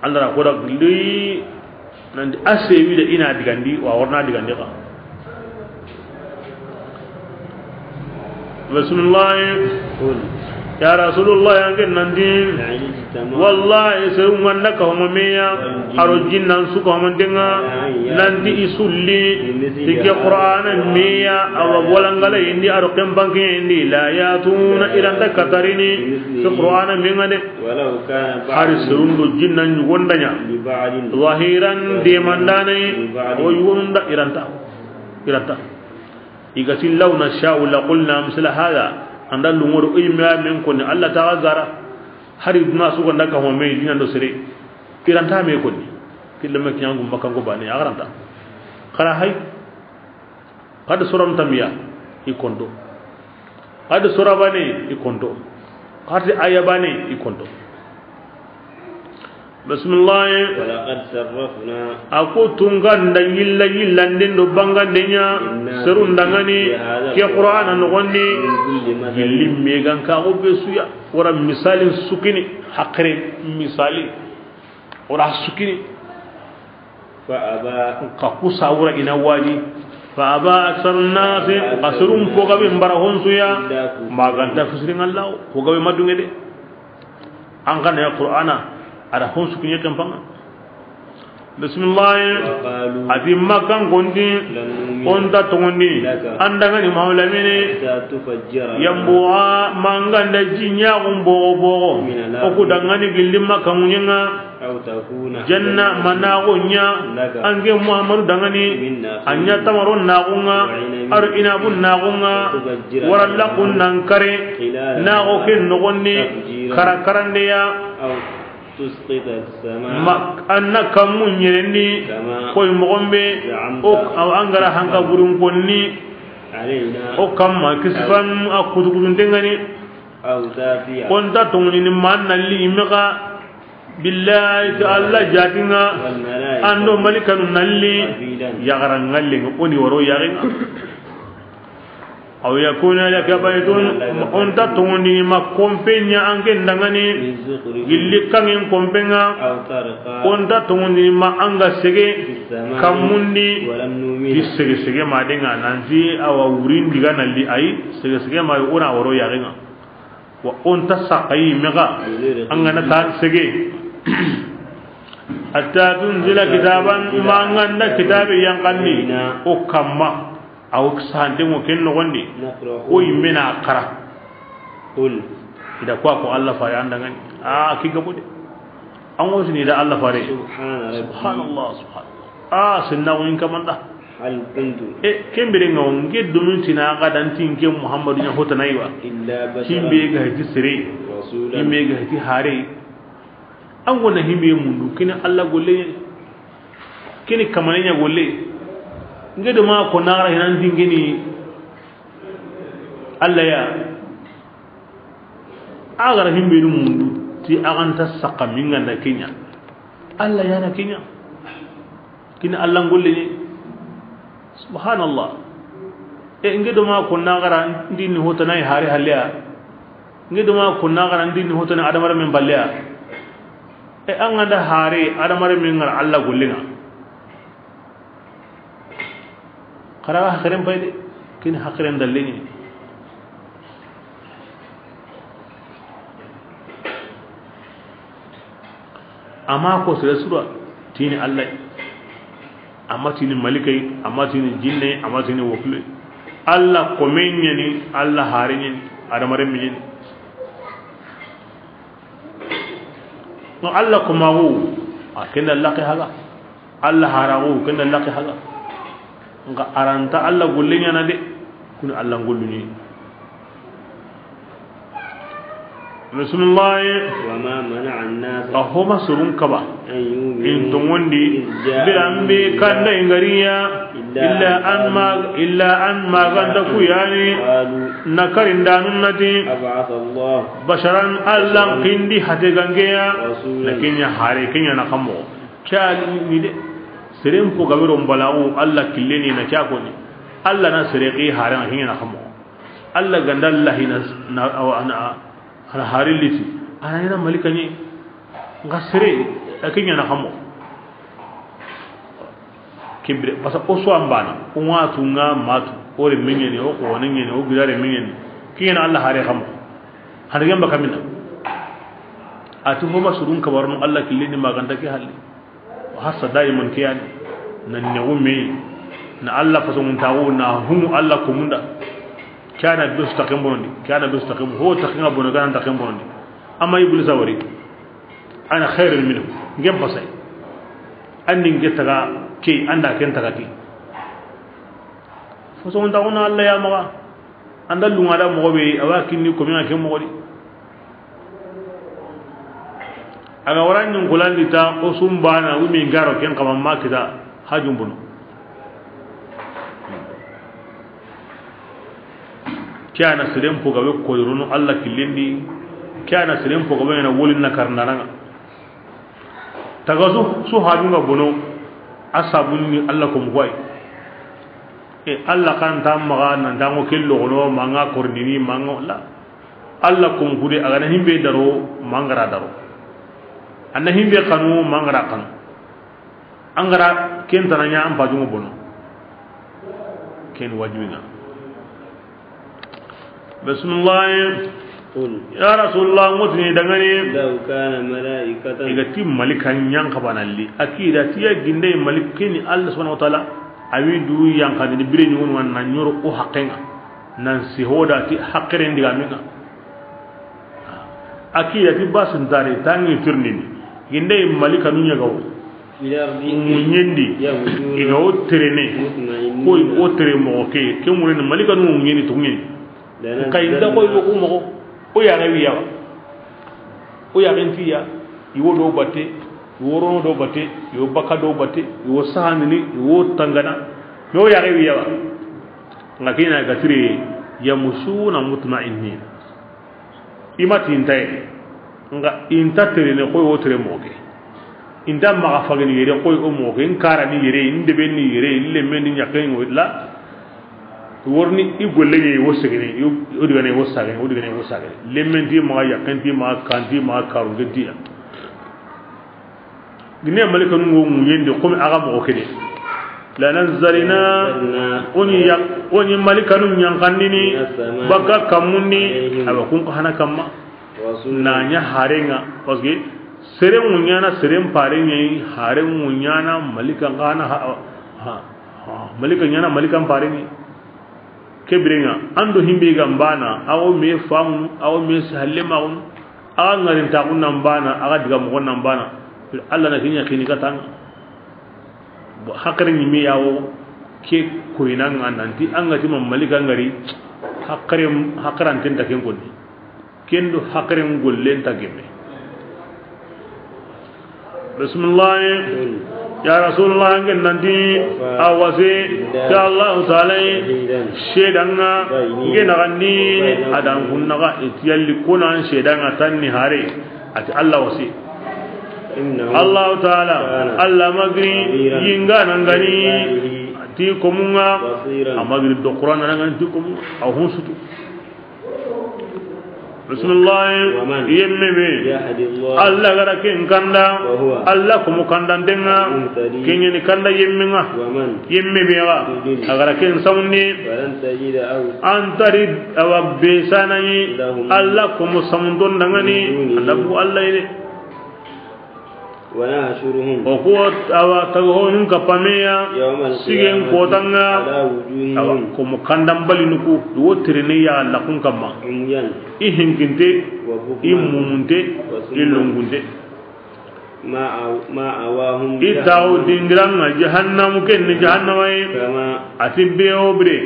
Alla ra ko da gilli nanti a sewi da i na digandi, wa warna digandi ka. Bismillah. قل Ya Rasulullah, an ke nanti, لئن اجتمعت wallahi, seru nga nda ka homa meya, الإنس a ro jinnan su ka homa denga, على أن يأتوا nanti i sulli, بمثل ti ke هذا Qur'ana meya, a wa القرآن walangala indi, a ro kembanke indi, لا يأتون i ra nta katarini, بمثله ti Qur'ana menga de. ولو كان Hari بعضهم serun do jinnan ɲugondaɲa. لبعض Zahiran ظهيرا demandane, لبعض o yugonda i ra nta. I ra nta. I ga ti, لو نشاء لقلنا مثل هذا. An da lungodo o yimme a men konni, Alla ta ga gara. Hari duna su ga nda ka home, dina do sere. I ra nta me konni. Killa me kiyangu makango bane, a ga ra nta. Kara hay. Kad suram tamiya, i konto. Kad sura bane, i konto. Kad aya bane, i konto. Bismillah. ولقد صرفنا A ko tunga nda yilla yillanden do bangandenya, للناس serun dangani, في هذا ke Qur'ana القرآن nogondi, من كل مثل gilli megan ka go be suya, wara misalin sukini, hakre misali, wara sukini. فأبى Ka ku sawura i na waji. فأبى أكثر الناس Ka serun ko gabe mbara honsuya, إلا كفورا maganta fisirin Allah, ko gabe madunge de. An ga na ya Qur'ana, a da honsu kinye kempanga. Bismillah. وقالوا A ti Makkan kondi, لن نؤمن o nta tongondi, لك an dangani Maolamine, حتى تفجر لنا yambuwa manganda jinya gumbo bogo, من الأرض o ku dangani gilli Makka munyenga, أو تكون لك janna manago nya, an ke Muhammadu dangani, anya tamaro nagunga, ar inabun nagunga, waralla kunnan kare, nago ken nogondi, kara karandeya. Ma anna kammu ɲerendi, koy mogombe, o angara hanka burun konni, o kamma kisifan a kutukutun dengani. Konta tongoni ni man nalli imeka. Billahi, ti Allah jatinga, ando malikanu nalli, yagara ngalli, oni waro yaginga. Aw yakuna laka baytun, onta tongoni ma kompenya anke ndangani, gilli kangin kompenga, onta tongoni ma anga sege, kamundi, di sege sege ma denga, nanti awa wurin diga nalli ay, sege sege ma ona waro yaginga. Wa onta saqayi mega, an gana ta sege. Hatta tunzila kitaban, ma an ganda kitabe yanqandi, o kamma, aw sante mo ken nogondi, o yimmena kara. Ida kwa ko Allah fare andangani. A, ki gabo de. An wosini da Allah fare. Subhanallah, subhanallah. A, sinna won kamanda. Hal kuntu. E, kembere nga nge domin tina ga dan tin ke Muhammadu nya hota naiwa. Illa bashara. Himbe ga hiti sere. Rasulan. Himbe ga hiti hare. An gona himbe mundu kini Allah golle. Kini kamane nya golle. Nge do ma ko nara hinan dingeni Allah ya. Agara himbe ni mundu ti aganta saka minga na kenya. Allah ya na kenya. Kini Allah ngolle ni. Subhanallah. E nge do ma ko nagara ndini hota nay hari halya. Nge do ma ko nagara ndini hota nay adamara men balya. E an ganda hari adamara men ngar Allah gollinga. Xara haxiren pay de, ken haxiren dalle ni. Ama ko sere sura tini Allah, ama tini malikay, ama tini jinne, ama tini wokle. Allah ko menyani, Allah harinyani, adamare menyani. No Allah ko mawu, a kenda laqe haga. Allah haraxu kenda laqe haga. Nka aranta Allah golle ɲana de. Kuni Allah ngolluni. Bismillah. Wa ma mana'a an-nas. Ka homa surun kaba. An yu'minu. In tongondi. Iz ja'ahum. Birambe kanda ingariya. Illa an ma, illa an ma ganta ku yani. Na karindanun nati. Ab'atha Allah basharan, Alla n kindi hate gangeya. Na kenya hare, kenya na kamo. Kya ni de. Seren po gabe ro mbalawu, Alla killeni na kya koni. Alla na sere ki hare na kenya na kamo. Alla ganda Alla hina na, na, na, na hari liti. Ana ina malika ni. Nga sere, a kenya na kamo. Kibire, parce que o so ambana, o watu nga matu, o re menyene, o ko ne nyene, o gidare menyene. Kiyena Alla hare kamo. Hare gamba kamina. Atu ho masurun kabarun Alla killeni maganta ke halli. Hasa daiman kiyani. Na nyawu me. Na Alla faso mun tawo na hunu Alla kumunda. Kana bes takembondi, kana bes takem ho takenga bono kana takembondi. Amma Iblis a wari. Ana khairun minhu. Nge basay. Andi nge taga ke, anda ken taga ke. Fo so nda ona Alla ya maga. Anda lunga da mo be, awa kinni ko mi ake mo di. Aga waran nyun kulandi ta o sumbana, umi ngaro ken kama makita hajumbuno. Kya na siren po gabe koyrono Alla killendi. Kya na siren po gabe na wolin na karnaranga. Tagasu su hajunga bono. Asabun ni Alla ko mugwai. E Alla kan ta maga nan dango kello gono manga kornini manga la. Alla ko mugude aga na himbe daro mangara daro. Anna himbe kanu mangara kanu. Angara ken tananya am pajungo bono. Ken wajibina. Bismillah. Qul. Ya Rasulullah, mutini dangani. Law kana malaikatan. Iga ti malika nyan kabanalli. Akida tiya ginde malikini Allah subhanahu wa ta'ala. Awi du yankani bire nyugo nan nyoro o hakenga. Nan sihoda ti hakere ndiga minga. Akida ti basun tare tangi tirnini. Ginde malika nunya gawo. Ŋuɲendi, i ga wo terene, koy wo tere moxo ke, ke ŋurene Malika nu ŋuɲeni to ŋuɲeni. Kay nda koy wo ku moxo, o yaxe wi yawa. O yaxen ti ya, i wo do batte, i wo rono do batte, i wo baka do batte, i wo sahanini, i wo tangana. Mais o yaxe wi yawa. Nga kina ga tire, yamushuna mutma'innin. I ma ti inta yere. Nga inta terene koy wo tere moxo ke. Inta maxa fagani yere koy o moxo ke. In karani yere, in debeni yere, in lemeni ɲaken wo la. Worni i golle ɲe wo segene, o digane wo sagene, o digane wo sagene. Lementi maxa, ɲakenti maxa, kanti maxa, karunti ya. Gine malikanu ngo ŋuɲendi komi axa moxo kede. Lananzalina, oni ya, oni malikanu ɲankandini baka kammundi, awa kun ko hana kamma. Na ɲa harenga, parce que sere ŋuɲana, sere mpare ɲi, hare ŋuɲana, malika ngana ha, ha, ha, malika ɲana, malika mpare ɲi. Kebirenga, ando himbe ga mbana, awo me famu, awo me si halle magun, aga ngarin tagun nan bana, aga diga mogon nan bana. Allah na kinya kini katang. Hakare ni me yawo, ke koyinanga nanti, anga ti ma malika ngari, hakare, hakaranten ta ken konni. Kendo hakaren gollen ta gemme. Bismillah. Ya Rasulullah, ngen nanti a wase ta Allah Ta'ala. Shedanga ngen nagandi adan kunnaga itiyalli kunan shedanga tanni hare. Ati Allah wase. Allah Ta'ala, Allah magri yinga nangani ti komunga, amagri do Qur'an nangani ti komunga, a hunsutu. Bismillah. Yemme be Allah gara ken kanda, Allah kumu kanda denga, kenyeni kanda yemmenga. Yemme be ga agara ken saundi, antari awa be sanani, Allah kumu saundon dangani, anda bu Allah ine. O ko awa taga honun ka pameya sigen kotanga. Awa komo kandambali nuku wo tirene ya Allah kun kamma. I hinkinte, i mumunte, i lungunte. I tawo dingiranga jahannamu, ken ni jahannama ye. Ati bire wo bire,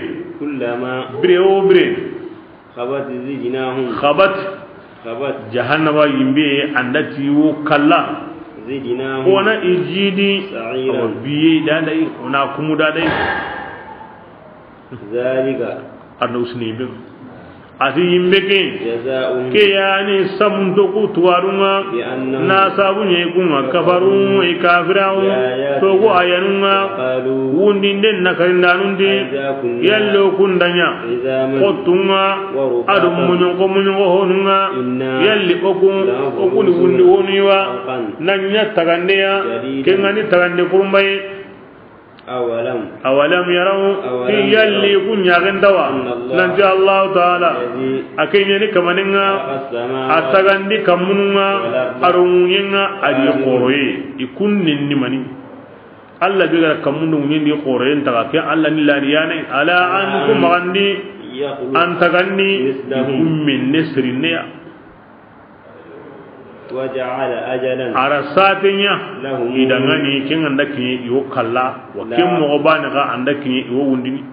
bire wo bire. Khabat zidnahum. Khabat. Khabat. Jahannaba yimbe anda ti wo kalla. Wona i jidi. Awa biye dadai, wona kumu dadai. Zalika. Arno usni be. Ati yimbe ke. Jazaa'uhum. Ke yani samunto ku tuwarunga. Bi annahum. Na sabu nye kunga kafaru, i kafirawo. Bi ayatina. Togo ayanunga. Qalu. Wundinden na karindanundi. Yallo kundanya. Kotunga. Ado munyonko munyonko honunga. Yalli oku. Oku ni wundi honiwa. Nanya tagandeya. Kengani tagande kurumbaye. Awalam. Awalam yaraw. Ti yalli ku ɲaxentawa. Nanti Allahu taala. A ke ɲani kamaninga. A tagandi kammununga. Aro ŋuɲenga adi xoroye. I kunninni mani. Allah be gara kammun do ŋuɲen di xoroyen taga ke Allah ni lani yane. Ala an ku magandi. An taganni. I kummenne sirinneya. Wa ja'ala ajalan. Ara satenya. Lahum. Idangani ken anda kiɲe iwo kalla. Wa ken mogo bani ga anda kiɲe iwo wundini.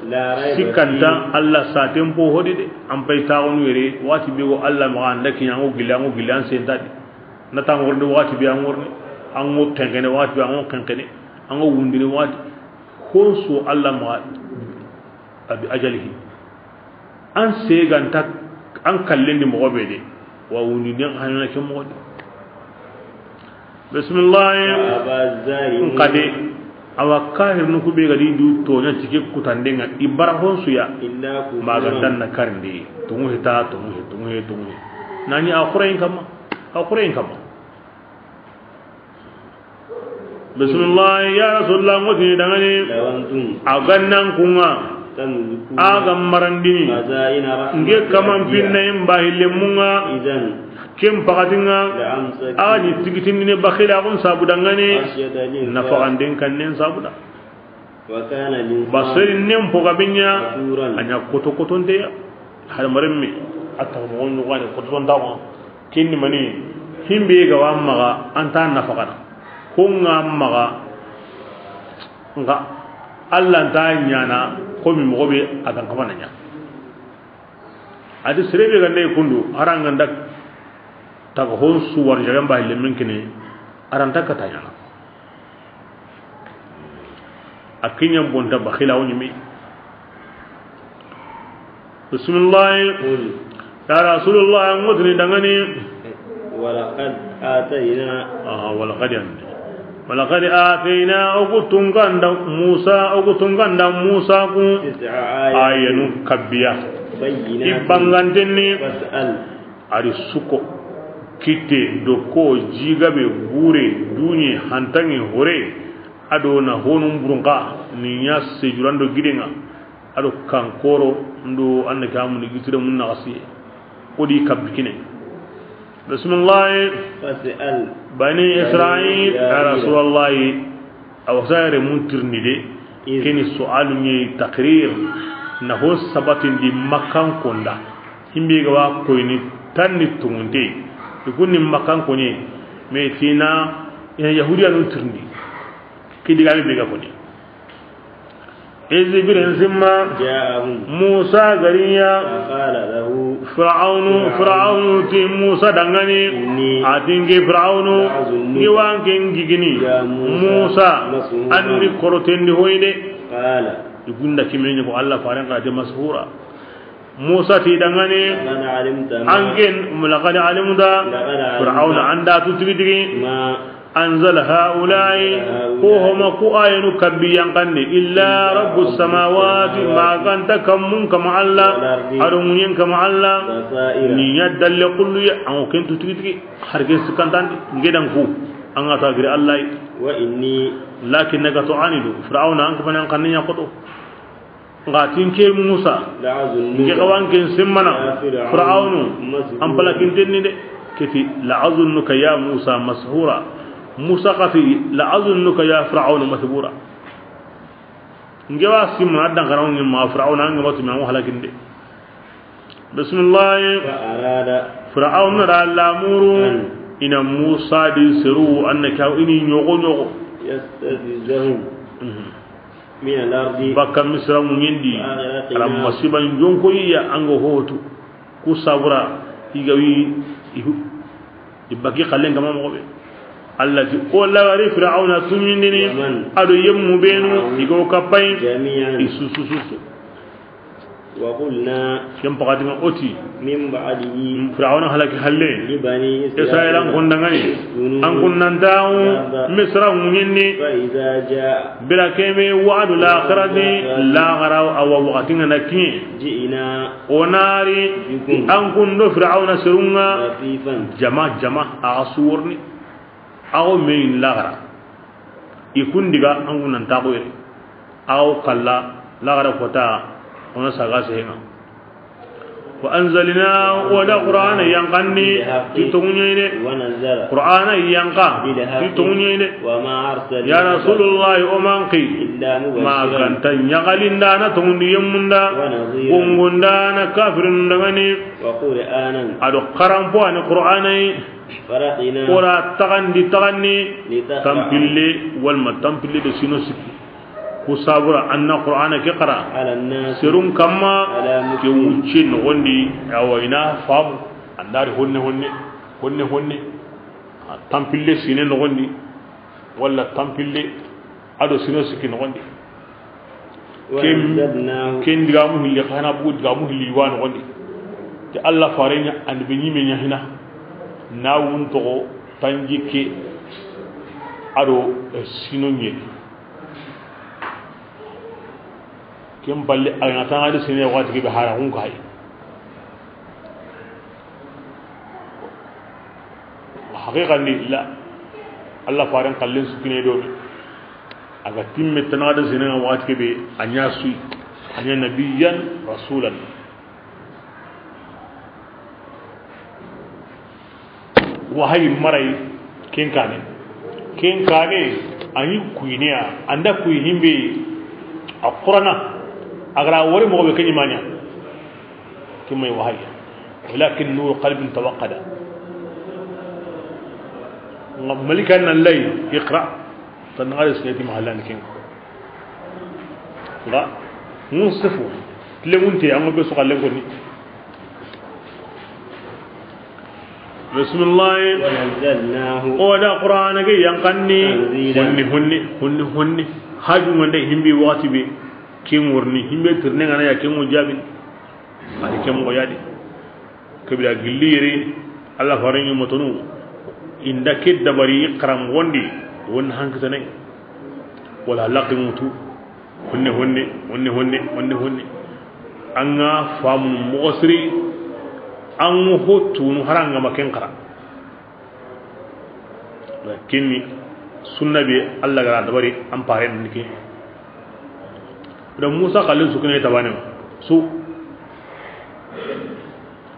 La rayba. Sikanta fihi. Allah saten po hodi de. An pay taxunu yere wati be go Allah maga anda kiɲe ango gilla ango gilla an sentadi. Nata ngorni wati be angorni. Ango kenkene wati be ango kenkene. Ango wundini wati. Konso Allah maga. Abi ajalihi. An seganta an kallendi mogo be de. Wa wundi den hanana ke mogo de. Bismillah. Wa aba zalimun. Nkade. Awa kahir nu ku be gadi du tonya tike kutandenga ibara honsuya. Illa kufura. Maga danna karinde. Tungu hita, tungu he, tungu he, tungu he. Nani a khurayin kama. A khurayin kama. Bismillah, ya Rasulullah, ngoti dangani. Law antum. A gannan kunga. Tamlikuna. A ga marandini. Khaza'ina rahmati. Nge kaman pinna in bahille munga. Idan. Ken pakatinga. La amsaktum. A ni tigitindini bakhila kun sabu dangani. Khashyata al-infaq. Nafaqanden kannen sabuda. Basari nen poga benya. A ɲa koto kotonte ya. Har maremme. A taga mogo ɲogani kotonta ma. Kinni mani. Himbe ga wa maga anta nafaqana. Ko nga maga. Nga Allah nta ɲana ko mi mogo be a gan kamana ɲa. Adi serebe gande kundu haranga ndak. Taga hon su war jagan ba hille min kine. Aranta kata ɲana. A kiɲan bonta bakhila woni mi. Bismillah. Qul. Ya Rasulullah, ngotini dangani. Walaqad atayna. Aha, walaqad yan. Walaqad atayna, ogu tunganda Musa, ogu tunganda Musa ku. Tis'a ayat. Ayanu kabiya. Bayyinatin. Ibangantenni. Fas'al. Ari suko, kite, doko, jigabe, gure, dunye, hantange, hore, ado na honun burunka, ni ɲa sejurando gidenga, ado kankoro, ndo anna kamu ni gitire mun naxasi, odi kabbikine. Bismillah. Fas'al. Bani Israil, ya Rasulullah. Awa sayre mun tirni de. Keni su'alu ɲi taqrir. Na ho sabatin di Makkan konda. Himbe ga wa koyni tanni tungunte. Ikunni Makkan konye. Me tina ina Yahudiya nun tirni. Kidi ga mi be ga koni. Izi birin simma. Ja'ahum. Musa gariya. Faqala lahu. Fir'aunu, Fir'aunu ti Musa dangani. Inni. Atingi Fir'aunu. La'azunnuka. Ngi wanke ngigini. Ya Musa. Musa. Mas'ura. Anni korotendi hoyde. Qala. Igunda kimeni ko Allah faren ka de mas'ura. Musa ti dangani. Laqad alimta ma. Anken, laqad alimta. Laqad alimta. Fir'auna anda tu tigi tigi. Ma. Anzala haula'i, ko homa ku ayanu kabbi yankandi, illa rabbus samawati, ma ganta kammun kama Allah, ado ŋuɲen kama Allah, ni ɲa dalle kullu ya, an ken tu tigi tigi, har ken sikantandi, ngedan ku, an ga ta giri Allah. Wa inni. Lakin naga to anidu, Fir'auna an kafanan kanniya koto. Nga tinke Musa, nge kawanken semmana, Fir'aunu, an palakintenni de. Keti, la'azunnuka ya Musa mashura. Musa kati, la'azunnuka ya Fir'aunu mashura. Nge wa simmana dan karawni ma Fir'auna nge matu ma halakinde. Bismillah. Fa arada. Fir'auna da lamuru. Ina Musa di seru annaka ini nyogo nyogo. Yastafizahum. Min al-ardi. Bakka Misra ŋuɲen di. Fa aghraqna. Ara masiba jonko iya ango hotu. Ku sabura igawi ihu. Ibaki xallen kama moxo be. Alla ti, o lagari Firawuna tuɲindini, ومن a do yemmu benu, معه i go kappayi, جميعا i su, su, su, su. وقلنا Ken pakati ŋa o ti, من بعده Firawuna halaki halle, لبني إسرائيل Israyila n konda ŋa ni, اسكنوا an kun nan taxu الأرض Misira ŋuɲen di. فإذا جاء Bira ke be وعد الآخرة, laxara a wa waxati ŋa na kiɲe. جئنا O na ri, بكم an kun do Firawuna serun ŋa, لفيفا jama, jama, a xa su worni. A wo me yi laxara. I kun diga an kun nan taxu yere. A wo kalla laxara kota, o na saga sehe ŋa. وأنزلنا, o da Qur'ana yanqandi, بالحق ti tonŋu ɲa yi de. ونزل Qur'ana yanqa, بالحق ti tonŋu ɲa yi de. وما أرسلناك Ya Rasulullahi, o ma an xayi, إلا ma مبشرا ganta ɲaxalindaana tonŋundi yemmun da, ونذيرا gongondaana kafirinun danŋa ni. وقرآنا A do xaranpo a ni Qur'ana yi. فرقناه O ra taxandi, taxandi, لتقرأه tanpille, walma tanpille do sino sikki. Ku sabura an na Qur'ana ke xara على الناس serun kamma, على مكث ke wucce noxon di, awa i na famu, an da ri honne, honne, honne, honne. A tanpille sine noxon di, walla tanpille a do sino sikki noxon di. Ken, وأنزلناه ken digamu hilli, xa na bugu digamu hilli wa noxon di. Ti Alla faren ɲa, annabi ɲime ɲa hina. Na wun toxo, tanjikke, a do, eh, sino ɲeri. Ken balle, a ga na taŋa di sine waxati ke be hara hun kayi. Haqiqan di la, Alla faren xallen su kine do. A ga timme tana da sine ŋa waxati ke be, a ɲa suyi, a ɲa nabiyyan rasulan. Wahayi maray ken kane. Ken kane, a ni kuyiniya, an da kuyi himbe, a Qur'ana, a ga ra wori moxo be ke ɲi ma ɲa. Ken ma yi wahayi. ولكن نور قلب توقد. Nga malika nan lay, اقرأ. Tan ngare seti mahallan ken. Nga, mun sefu. Tile mun te, an ŋa be su xallen koni. Bismillah. ونزلناه O da Qur'ana ke yanqandi. تنزيلا Honni, honni, honni, honni. Haju ŋa nda himbi waxati be. Ken worni, himbe tirne ŋa na ya ken ŋo jabi. A ri ken moxo ya di. Ke bira gilli yere, Alla faren ɲi motonu. I nda ke dabari xaranmoxon di, won hankitane. Wala laqi mutu. Honne, honne, honne, honne, honne, honne. An ga famu moxo siri, an ŋa ho tunu hari an ga ma ken xara. Ken ni sunna be Alla ga ra dabari an paren ni ke. Da Musa xallen su kine tabane su.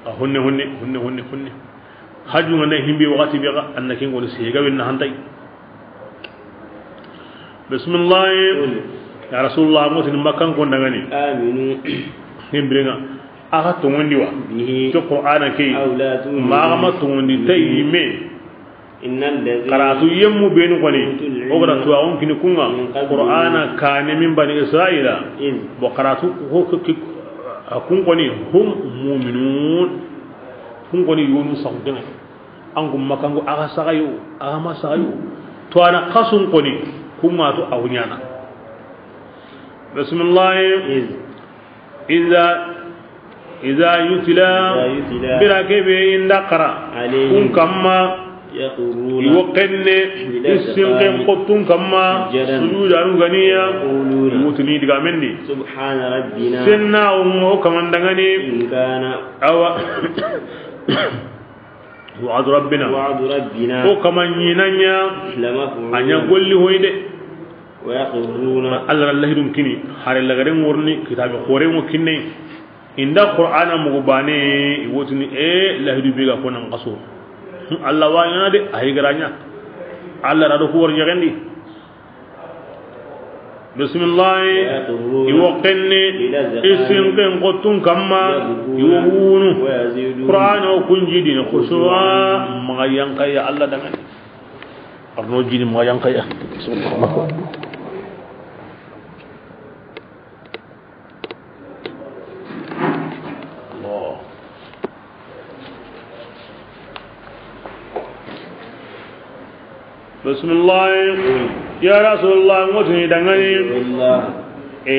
A honne, honne, honne, honne, honne. Haju ŋa ne himbi waxati be ga, an na ken ŋo ni sega be na hantay. Bismillah. قل. Ya Rasulullah, mo tin Makkan ko ndangani. آمنوا. Himbirenga. Axa tonŋundi wa. به. Ti Qur'ana ke. أو لا تؤمنوا. Ma axa ma tonŋundi tay me. إن الذين Karatu yemmu benu koni. أوتوا العلم O ga ra tu a on kini kunŋa. من قبله. Qur'ana kane min bani Israila. إذ. Bo karatu ko, ko, ko, a kun koni هم مؤمنون. Kun koni yonu saxu dene. An kun Makkanko, axa saxayo, axa ma saxayo. To a na xasun koni, kun ŋa to a wuɲana. Bismillah. إذ. إذا، إذا يتلى. إذا يتلى. Bira ke be i nda xara. عليهم. Kun kamma. يخرون. I wo xenne. للأذقان. I sinken xottun kamma. سجدا. Sujudanu ganiya. يقولون. Mutuni diga mendi. سبحان ربنا. Senna o mo kamandangani. إن كان. Awa. وعد ربنا. وعد ربنا. O kama ɲinanya. لمفعول. A ɲa golli hoyde. ويخرون. Alla ra lahidun kini. Hare lagaren worni kitabe xore mo kinne. I nda Qur'ana mugu bane, i wotini, e, lahidu be ga ko nan xaso. Alla wa ɲana de, a yi garanya. Alla ra do ko wor ɲaxendi. Bismillah. ويخرون. I wo xenne, إلى الأذقان. I sinken xottun kamma, يبكون. I wo wunu. ويزيدهم. Qur'ana o kun jidini, خشوعا. خشوعا, maxa yanqaya Alla dangani. Arno jini maxa yanqaya. Allah. Bismillah. Ya Rasulullah, ŋotini dangani. Bismillah. E,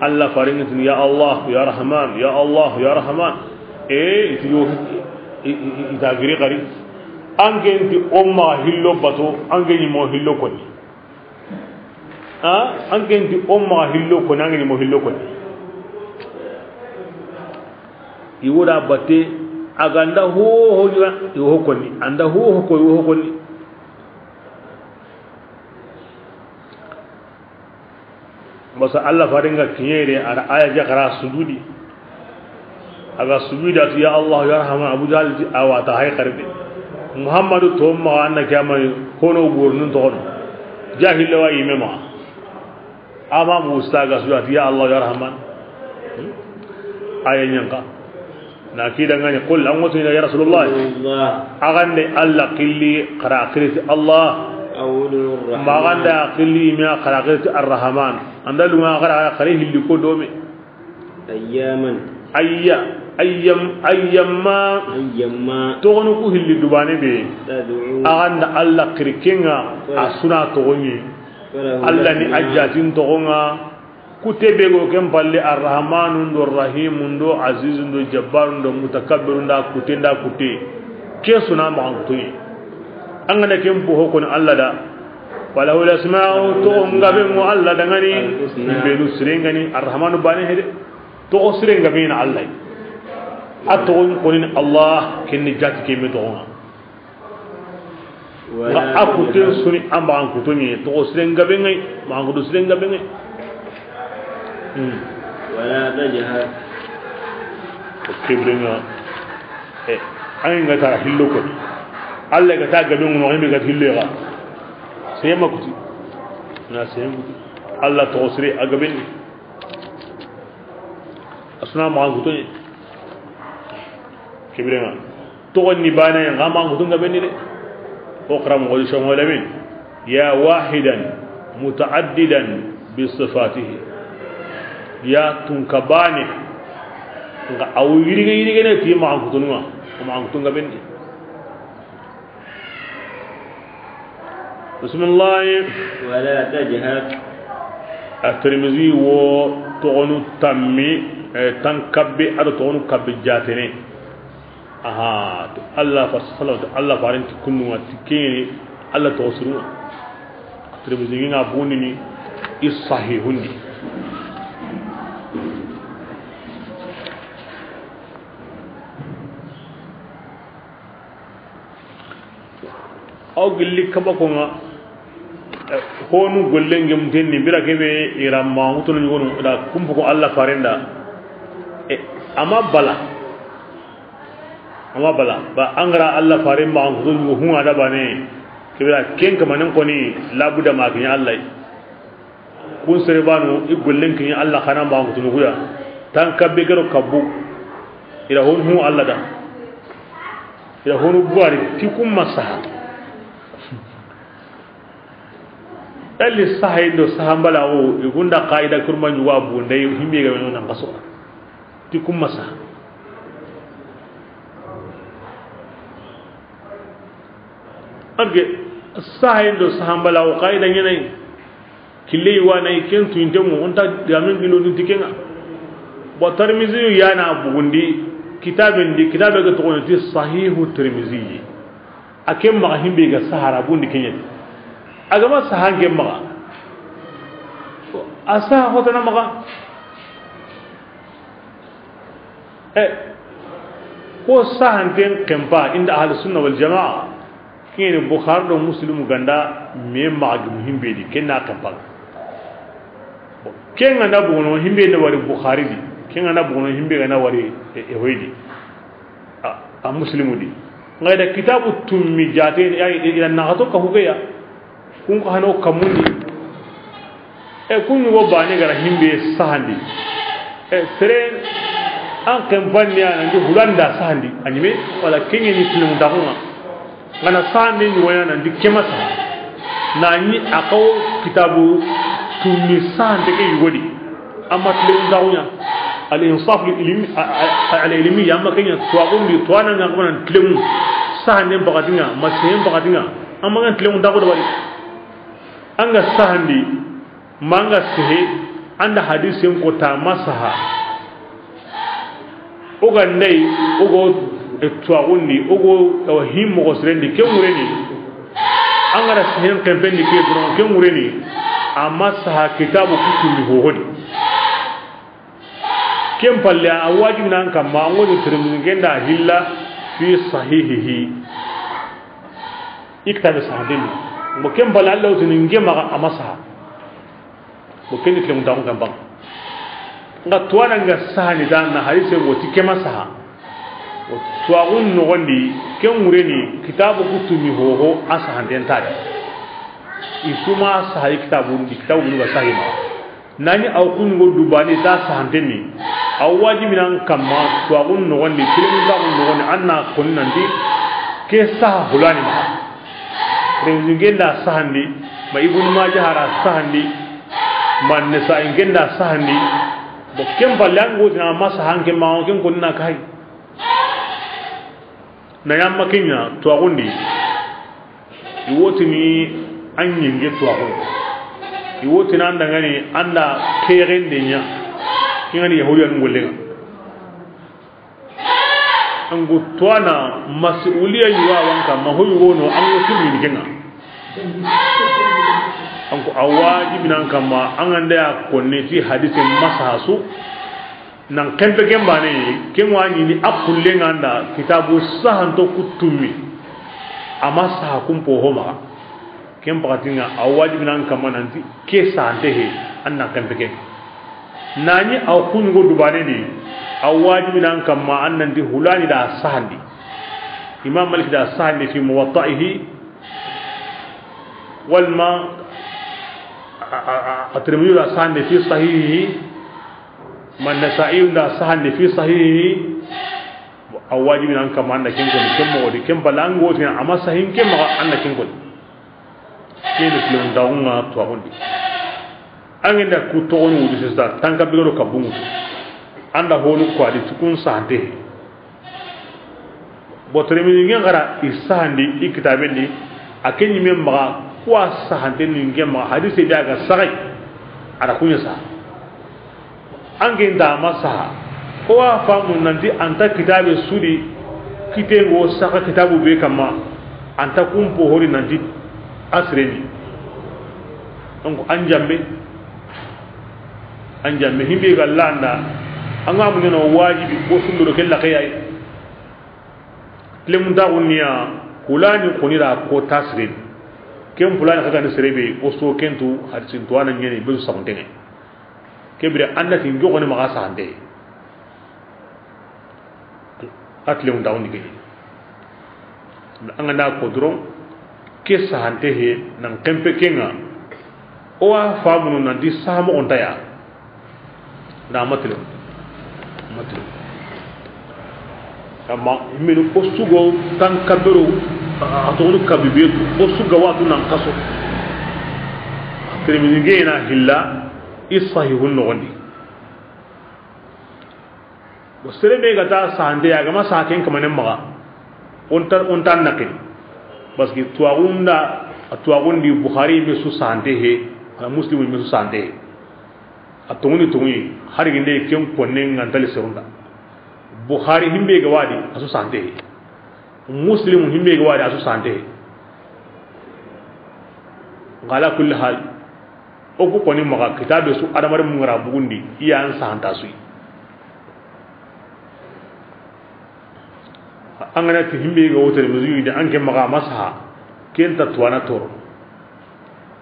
Allah faringa tini, ya Allah, ya Rahman, ya Allah, ya Rahman. E, iti yo, i, i, i, ita giri kari. An ke nti o maxa hillo bato, an ke ɲi mo hillo koni. A, an ke nti o maxa hillo koni, an ke ɲi mo hillo koni. I wo da batte, a ga nda ho ho ɲa, i wo ho koni. An da ho ho ko, i wo ho koni. Basa Allah faringa kiɲere, a ra aya ja kara sujudi. A ga sujudi a ti, ya Allah, ya Rahman, Abu Jahal ti, awa ta hay karbe. Muhammadu to ma anna kiyama kono gor nun to kono. Jahil wa yime ma. Ama Musa ga sujudi a ti, ya Allah, ya Rahman. Hmm? Aya ɲanka. Na kida ngani, qul, an ŋotini, ya Rasulullah. Rasulullah. A ga nda Allah xiri, xa ra xiri ti Allah. Aw Rahman. Ma a ga nda xiri, mi xa ra xiri ti Ar-Rahman. An da lunga xa ra xiri hilli ko dome. Ayyaman. Ayya, ayyam, ayyamma. Ayyamma. Toxonu ku hilli dubane be. Tad'u. A ga nda Allah xiri ke ŋa, a su na toxo ɲi. Falahu. Allah ni al-asma'u. A jatin toxo ŋa. Kute be go ken palle, Arrahmanu ndo, Rahimu ndo, Azizu ndo, Jabbaru ndo, Mutakabbiru nda kute nda kute. Ke su na maxan kutu ɲi. An ga na ken po ho koni Allah da. Falahu al-asma'u, toxo ngabe ŋo Allah dangani. Al-husna. Benu sire ngani, Arrahmanu bane hede. Toxo sire ngabe na Allah. A toxo koni ni Allah, ken ni jati ke me toxo ŋa. Nga a kuten su ni, a maxan kutu ɲi, toxo siren gabe ŋa yi, maxan kutu siren gabe ŋa yi. Hmm. Wala tajhar. Ko ke bire ŋa, e, an ga ta hillo ko. Allah ga ta gabe ŋo, an ga ta hillo ga. Sema kuti. Na sema kuti. Allah toxo sire a gabe ni. A su na maxan kutu ɲi. Ke bire ŋa. Toxo ni bane, nga maxan kutu ngabe ni de. O xaranmoxo Cheikh Mouhamadou Lamine. Ya wahidan mutaaddidan bi sifatihi. Ya tunka bane. Nga a wo yirige yirige ne ti maxan kutu ŋa. Maxan kutu ngabe ni. Bismillah. Wala tajhar. A Tirmizi wo toxonu tammi, e, tan kabbe, a do toxonu kabbe jatene. Aha, to Allah fa sallallahu, Allah farinti kunnu wa ti keni, Allah toxo sirun ŋa. Tirmizi ŋa boni ni i sahihundi. Aw gilli kaba ko ŋa, e, honu gollen gem tenni bira kebe i ra maxan kutu ɲi gonu da kumpu ko Allah farenda. E, ama bala. Ama bala. Ba an ga ra Allah faren maxan kutu ɲi hu ŋa da bane. Ke bira ken kamanen koni labuda ma kiɲa Allah. Kun sere banu, i gollen kiɲi Allah xa na maxan kutu nuguya. Tan kabbe gero kabbu. I ra honu hu Allah da. I ra honu buwari, ti kun ma saha. Eli saha indo saha mbala o, i gunda qaida kurma ɲuwa bu, ndey himbe ga no nan kaso. Ti kun ma saha. Anke saha indo saha mbala o qaida ɲa na yi. Kille yi wa na yi ken tu inte mu, o nta digamen gindo ni ti ken ŋa. Bon, Tirmizi ya na bugundi, kitaben di, kitabe ga toxo ni ti Sahihu Tirmizi. A ken maxa himbe ga saha ra bundi ken ɲa. A ga ma saha ken maxa. A saha xotana maxa. E, ko sahanten kempa inda Ahlu Sunna wal Jamaa, kene Bukhari do Muslim ga nda me maxa gimu himbe di, ken na kempa. Bon, ken ga nda bugono himbe nda wari Bukhari di, ken ga nda bugono himbe ga nda wari e, e hoydi. A, a Muslimu di. Nga i da kitabu tummi jate, ya, i da naxato ka hugeya. Kun xa no kamundi. E, kun ɲugo bane ga ra himbe sahandi. E, sere an kempanni ya nan di hulanda sahandi. A ɲime, wala ken ɲi ni filmu daxu ŋa. Nga na sahandi ɲugo ya nan di kema saha. Na ɲi a xawo kitabu tummi sahante ke yugo di. Amma tilemu daxu ɲa. Al-insaf al-ilmi, a, a, al-ilmi, amma ken ɲa tuwaxundi, tuwana ŋa kuma nan tilemu. Sahanden bakati ŋa, masiyen bakati ŋa. Amma ŋa tilemu daxu da wari. An ga sahandi, ma an ga sehe, an da hadisen ko ta ma saha. O ga ndey, o go, e, tuwaxundi, o go, e, wa himmo go sirendi, ke ŋureni. An ga ra sehen kempendi ke doron, ke ŋureni. A ma saha kitabu kutumi hohodi. Ken palle, a wajibi nan kamma, an go ni Tirmidhi, ken da hilla fi sahihihi. I kitabe sahadini. Mo ken palle, Allah wutini nge maxa a ma saha. Bo ken ni tile muntaaxu kan baŋa. Nga tuwaana nga sahani da na hadise wo ti ke ma saha. Wo tuwaaxun noxondi, ke ŋureni, kitaabu kutumi hoho, a sahanten ta de. I su ma saha i kitaabu ndi, kitaabu ndi ga sahi ma. Nani aw kun go dubani ta sahanten ni. Aw wajibi nan kamma, tuwaaxun noxondi, tile muntaaxun noxondi, an na koni nanti, ke saha hulani ma. Tirmidhi nge nda sahandi, ma Ibnu Majah ra sahandi, ma Nasa'i nge nda sahandi. Bo ken palle an go tina ma sahan ke ma ken ko na kai. Na yamma kenya tuwaaxundi. I wotini an ɲinge tuwaaxu. I wotini an da ngani an da kexende ɲa. Kingani Yahudiyan gollenga. An gu tuwaana masuliya yuwa wanka ma hoyu wono an gu tumi ni kenga. An ko a wajibi nan kamma an ga nda ya konni ti hadise ma saha su. Nan kempe ken bane, ken wa ɲini a kulle nga nda kitabu sahanto kutumi. A ma saha kun po ho maxa. Ken pakatinga a wajibi nan kamma nanti ke sahante he, an na kempe ken. Nani a kun go dubane ni, a wajibi nan kamma an nanti hulani da sahandi. Imam Malik da sahandi fi Muwatta'ihi, walma a, a, a, a Tirmidhi da sahandi fi Sahihihi, ma Nasa'i da sahandi fi Sahihihi. A wajibi nan kamma an da ken ko ni ken mo di ken balango ti a ma sahin ken ma an da ken ko ni. Ken ni filon da unga to agundi. An ga nda ku toxonu wutu sista, tanka bigaro ka bungu. An da honu ko a di tukun sahante. Bo Tirmidhi nge xara i sahandi i kitaben di, a ke ɲime maxa kuwa sahante ni nge maxa hadise be a ga saxay. A da kuɲa saha. An ke nda ma saha. Ko wa famu nanti an ta kitabe su di, kitengo saxa kitabu be kamma, an ta kun po hori nanti a sireni. Donc an jamme, an jamme himbe ga landa, an ga mun no wajibi ko sundoro ke la kayai. Tile muntaaxu ni ya, hulani koni ra ko ta sireni. Ken hulani xa ga ni sere be, o so ken tu, hadisin tuwaana ɲeni, be su saxunte ŋe. Ke bire an da ti n joxoni maxa sahante. A tile muntaaxu ni ke. An ga na ko doron, ke sahante he, nan kempe kenga. O wa famunu nanti saha moxo nta ya. Na matele. Matele. Amma minu o su go tan kabero, a toxonu kabi betu, o su ga watu nan kaso. Tirmidhi nge na hilla i sahihun noxondi. Bo sere be ga ta sahante ya, a ga ma saha ken kamanen maxa. O nta, o nta naqil. Parce que tuwaxunda, a tuwaxundi Bukhari me su sahante he, wala Muslim me su sahante he. A toŋuni toŋuni, hari ginde ken konne ngantali serunda. Bukhari himbe ga wadi, a su sahante he. Muslim himbe ga wadi, a su sahante he. Ala kulli hal, o ku koni maxa kitabe su adamare mungara bugundi, iya an sahanta su. An ga na ti himbe ga wotere musuyi de an ke maxa ma saha, ken ta tuwana toro.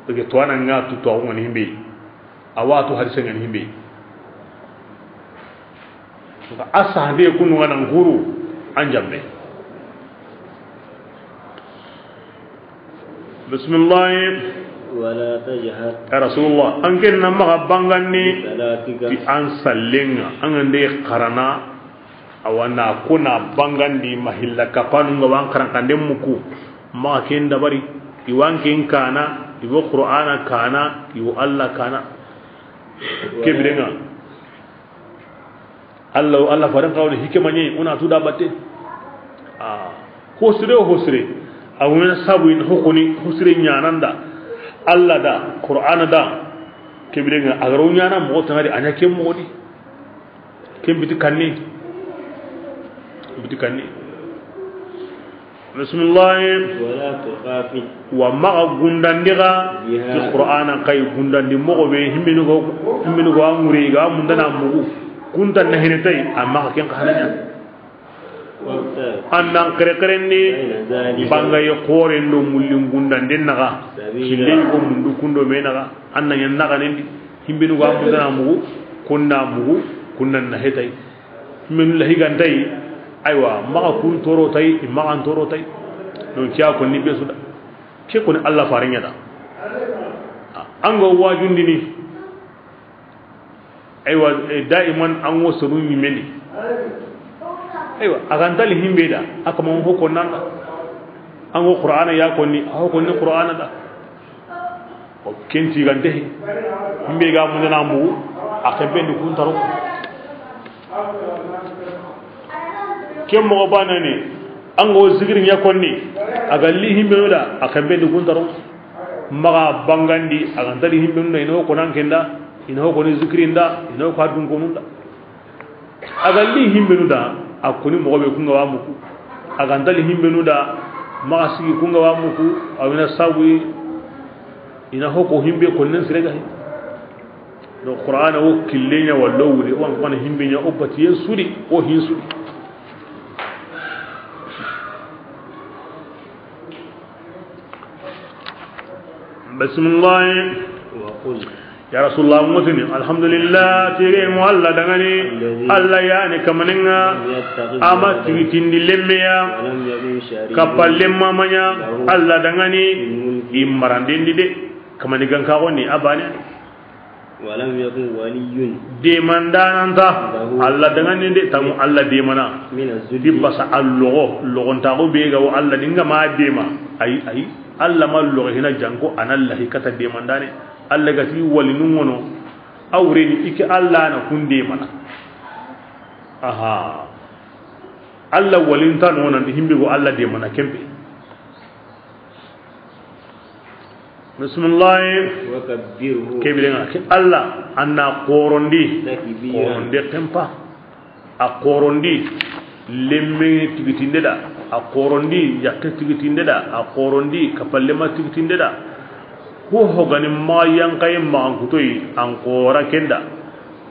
Ke tuwana nga tu to ngani himbe. A wa tu hadise ngani himbe. A sahande kunu ngana nguru an jamme. Bismillah. Wala tajhar. Ya Rasulullah, an ken na maxa bangandi. Bisalatika. Ti an sallenga, an ga nde xarana, awa na kuna bangandi ma hilla kapanu nga wan xaran kande muku. Maxa ken dabari, i wan ken kana, i wo Qur'ana kana, i wo Allah kana. Kebirenga. Allah, Allah faran kawni hikima ni, o na tu da batte. Ah, hosire, hosire. A wona sabu in hokoni, hosire nyananda. Alla da, Qur'ana da, ke biren ŋa a ga ro ɲaana moxo tana di, a ɲa ke moxo di. Ken biti kanni. Biti kanni. Bismillah. ولا تخافت. Wa maxa gundandi ga, بها, ti Qur'ana xa yi gundandi moxo be, himbenu go, himbenu go a ŋuri ga, mundana mugu. Kunta na hene tay, a maxa ken xa hana ɲa. وابتغ. An nan xerexerendi, بين ذلك, bangaye xoren do mullin gundanden naxa. سبيلا. Kille ko mundu kundo me naxa. An na ɲa naxanendi, himbenu ga mundana mugu, kunna mugu, kunna na hetay. Himbenu lahi gantay, aywa, maxa kun toro tay, i maxa n toro tay. Donc, ke ya ko ni be su da. Ke ko ni Alla faren ɲa da. An ga wajundini. Aywa, eh, daiman an go sonu ɲimeni. Aywa, a ga ntali himbe da, a kama ho ko nanda. An go Qur'ana ya ko ni, a ho ko ni Qur'ana da. O ken ti gante. Himbe ga mundana mugu, a xempendi kun taro. Ken moxo banani, an go zikiri ɲa konni, a ga li himbenu da, a xempendi kun taro. Maxa bangandi, a ga ntali himbenu da, i na ho ko nan kenda, i na ho ko ni zikirin da, i na ho ko a dunkonun da. A ga li himbenu da, a ko ni moxo be kun ga wa muku. A ga ntali himbenu da, maxa sigi kun ga wa muku, a wina sabu i na ho ko himbe konnen sire ga he. Do Qur'ana wo kille ɲa wallo wuri, wo an kana himbe ɲa o batiyen sudi, o hin sudi. Bismillah. وقل. Ya Rasulullah, mutini, alhamdulillah, tige mo Alla dangani, الذي Alla yani kamaninga, لم يتخذ ama ولدا tigitindi lemmeya, ولم يكن شريك kappa lemma maɲa, له Alla dangani, في الملك i marandendi de, kamani ganka goni, a bane. ولم يكن ولي Demandananta, له Alla dangani de, tamu Alla demana. من الذل Di basa a logo, logontaxu be ga wo Alla dinga ma dema. Ayi, ayi. Alla ma logo hina janko, a na lahi kata demandane. Alla ga ti wali nungono, a wureni i ke Alla na kun demana. Aha. Alla walinta no nan di himbe go Alla demana kembe. Bismillah. وكبره Ke biren ŋa, ke Alla, an na xorondi. تكبيرا Xorondi kempa. A xorondi lemme tigitinde da, a xorondi yakke tigitinde da, a xorondi kapallema tigitinde da. Ho ho gani ma yankaye maxankutoyi, an xora kenda.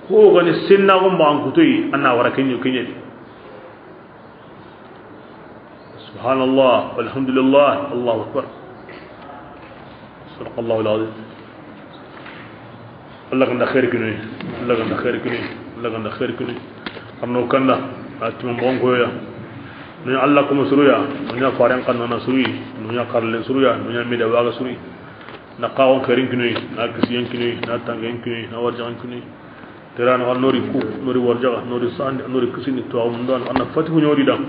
Ho ho gani sennaxo maxankutoyi, an na wara kenɲo keɲedi. Subhanallah, walhamdulillah, Allahu akbar. Sadaqallahu alazim. Alla ganda xeeri kinoyi, Alla ganda xeeri kinoyi, Alla ganda xeeri kinoyi. Arno kanda, a tuma bon koya. Nuya Alla kuma suruya, nuya faren kanna na suruyi, nuya karlen suruya, nuya mida waga suruyi. Na xaxon xeerin kinoyi, na kisiyen kinoyi, na tangen kinoyi, na warjaxan kinoyi. Terano xa nori ku, nori warjaxa, nori sandi, nori kisini, to amundano, ana fatihu ɲodi dan.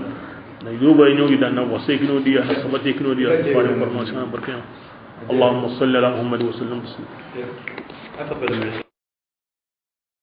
Na yuba ɲodi dan, na wase kino diya, na sabati kino diya, fare information barkiya. اللهم صل على محمد وسلم.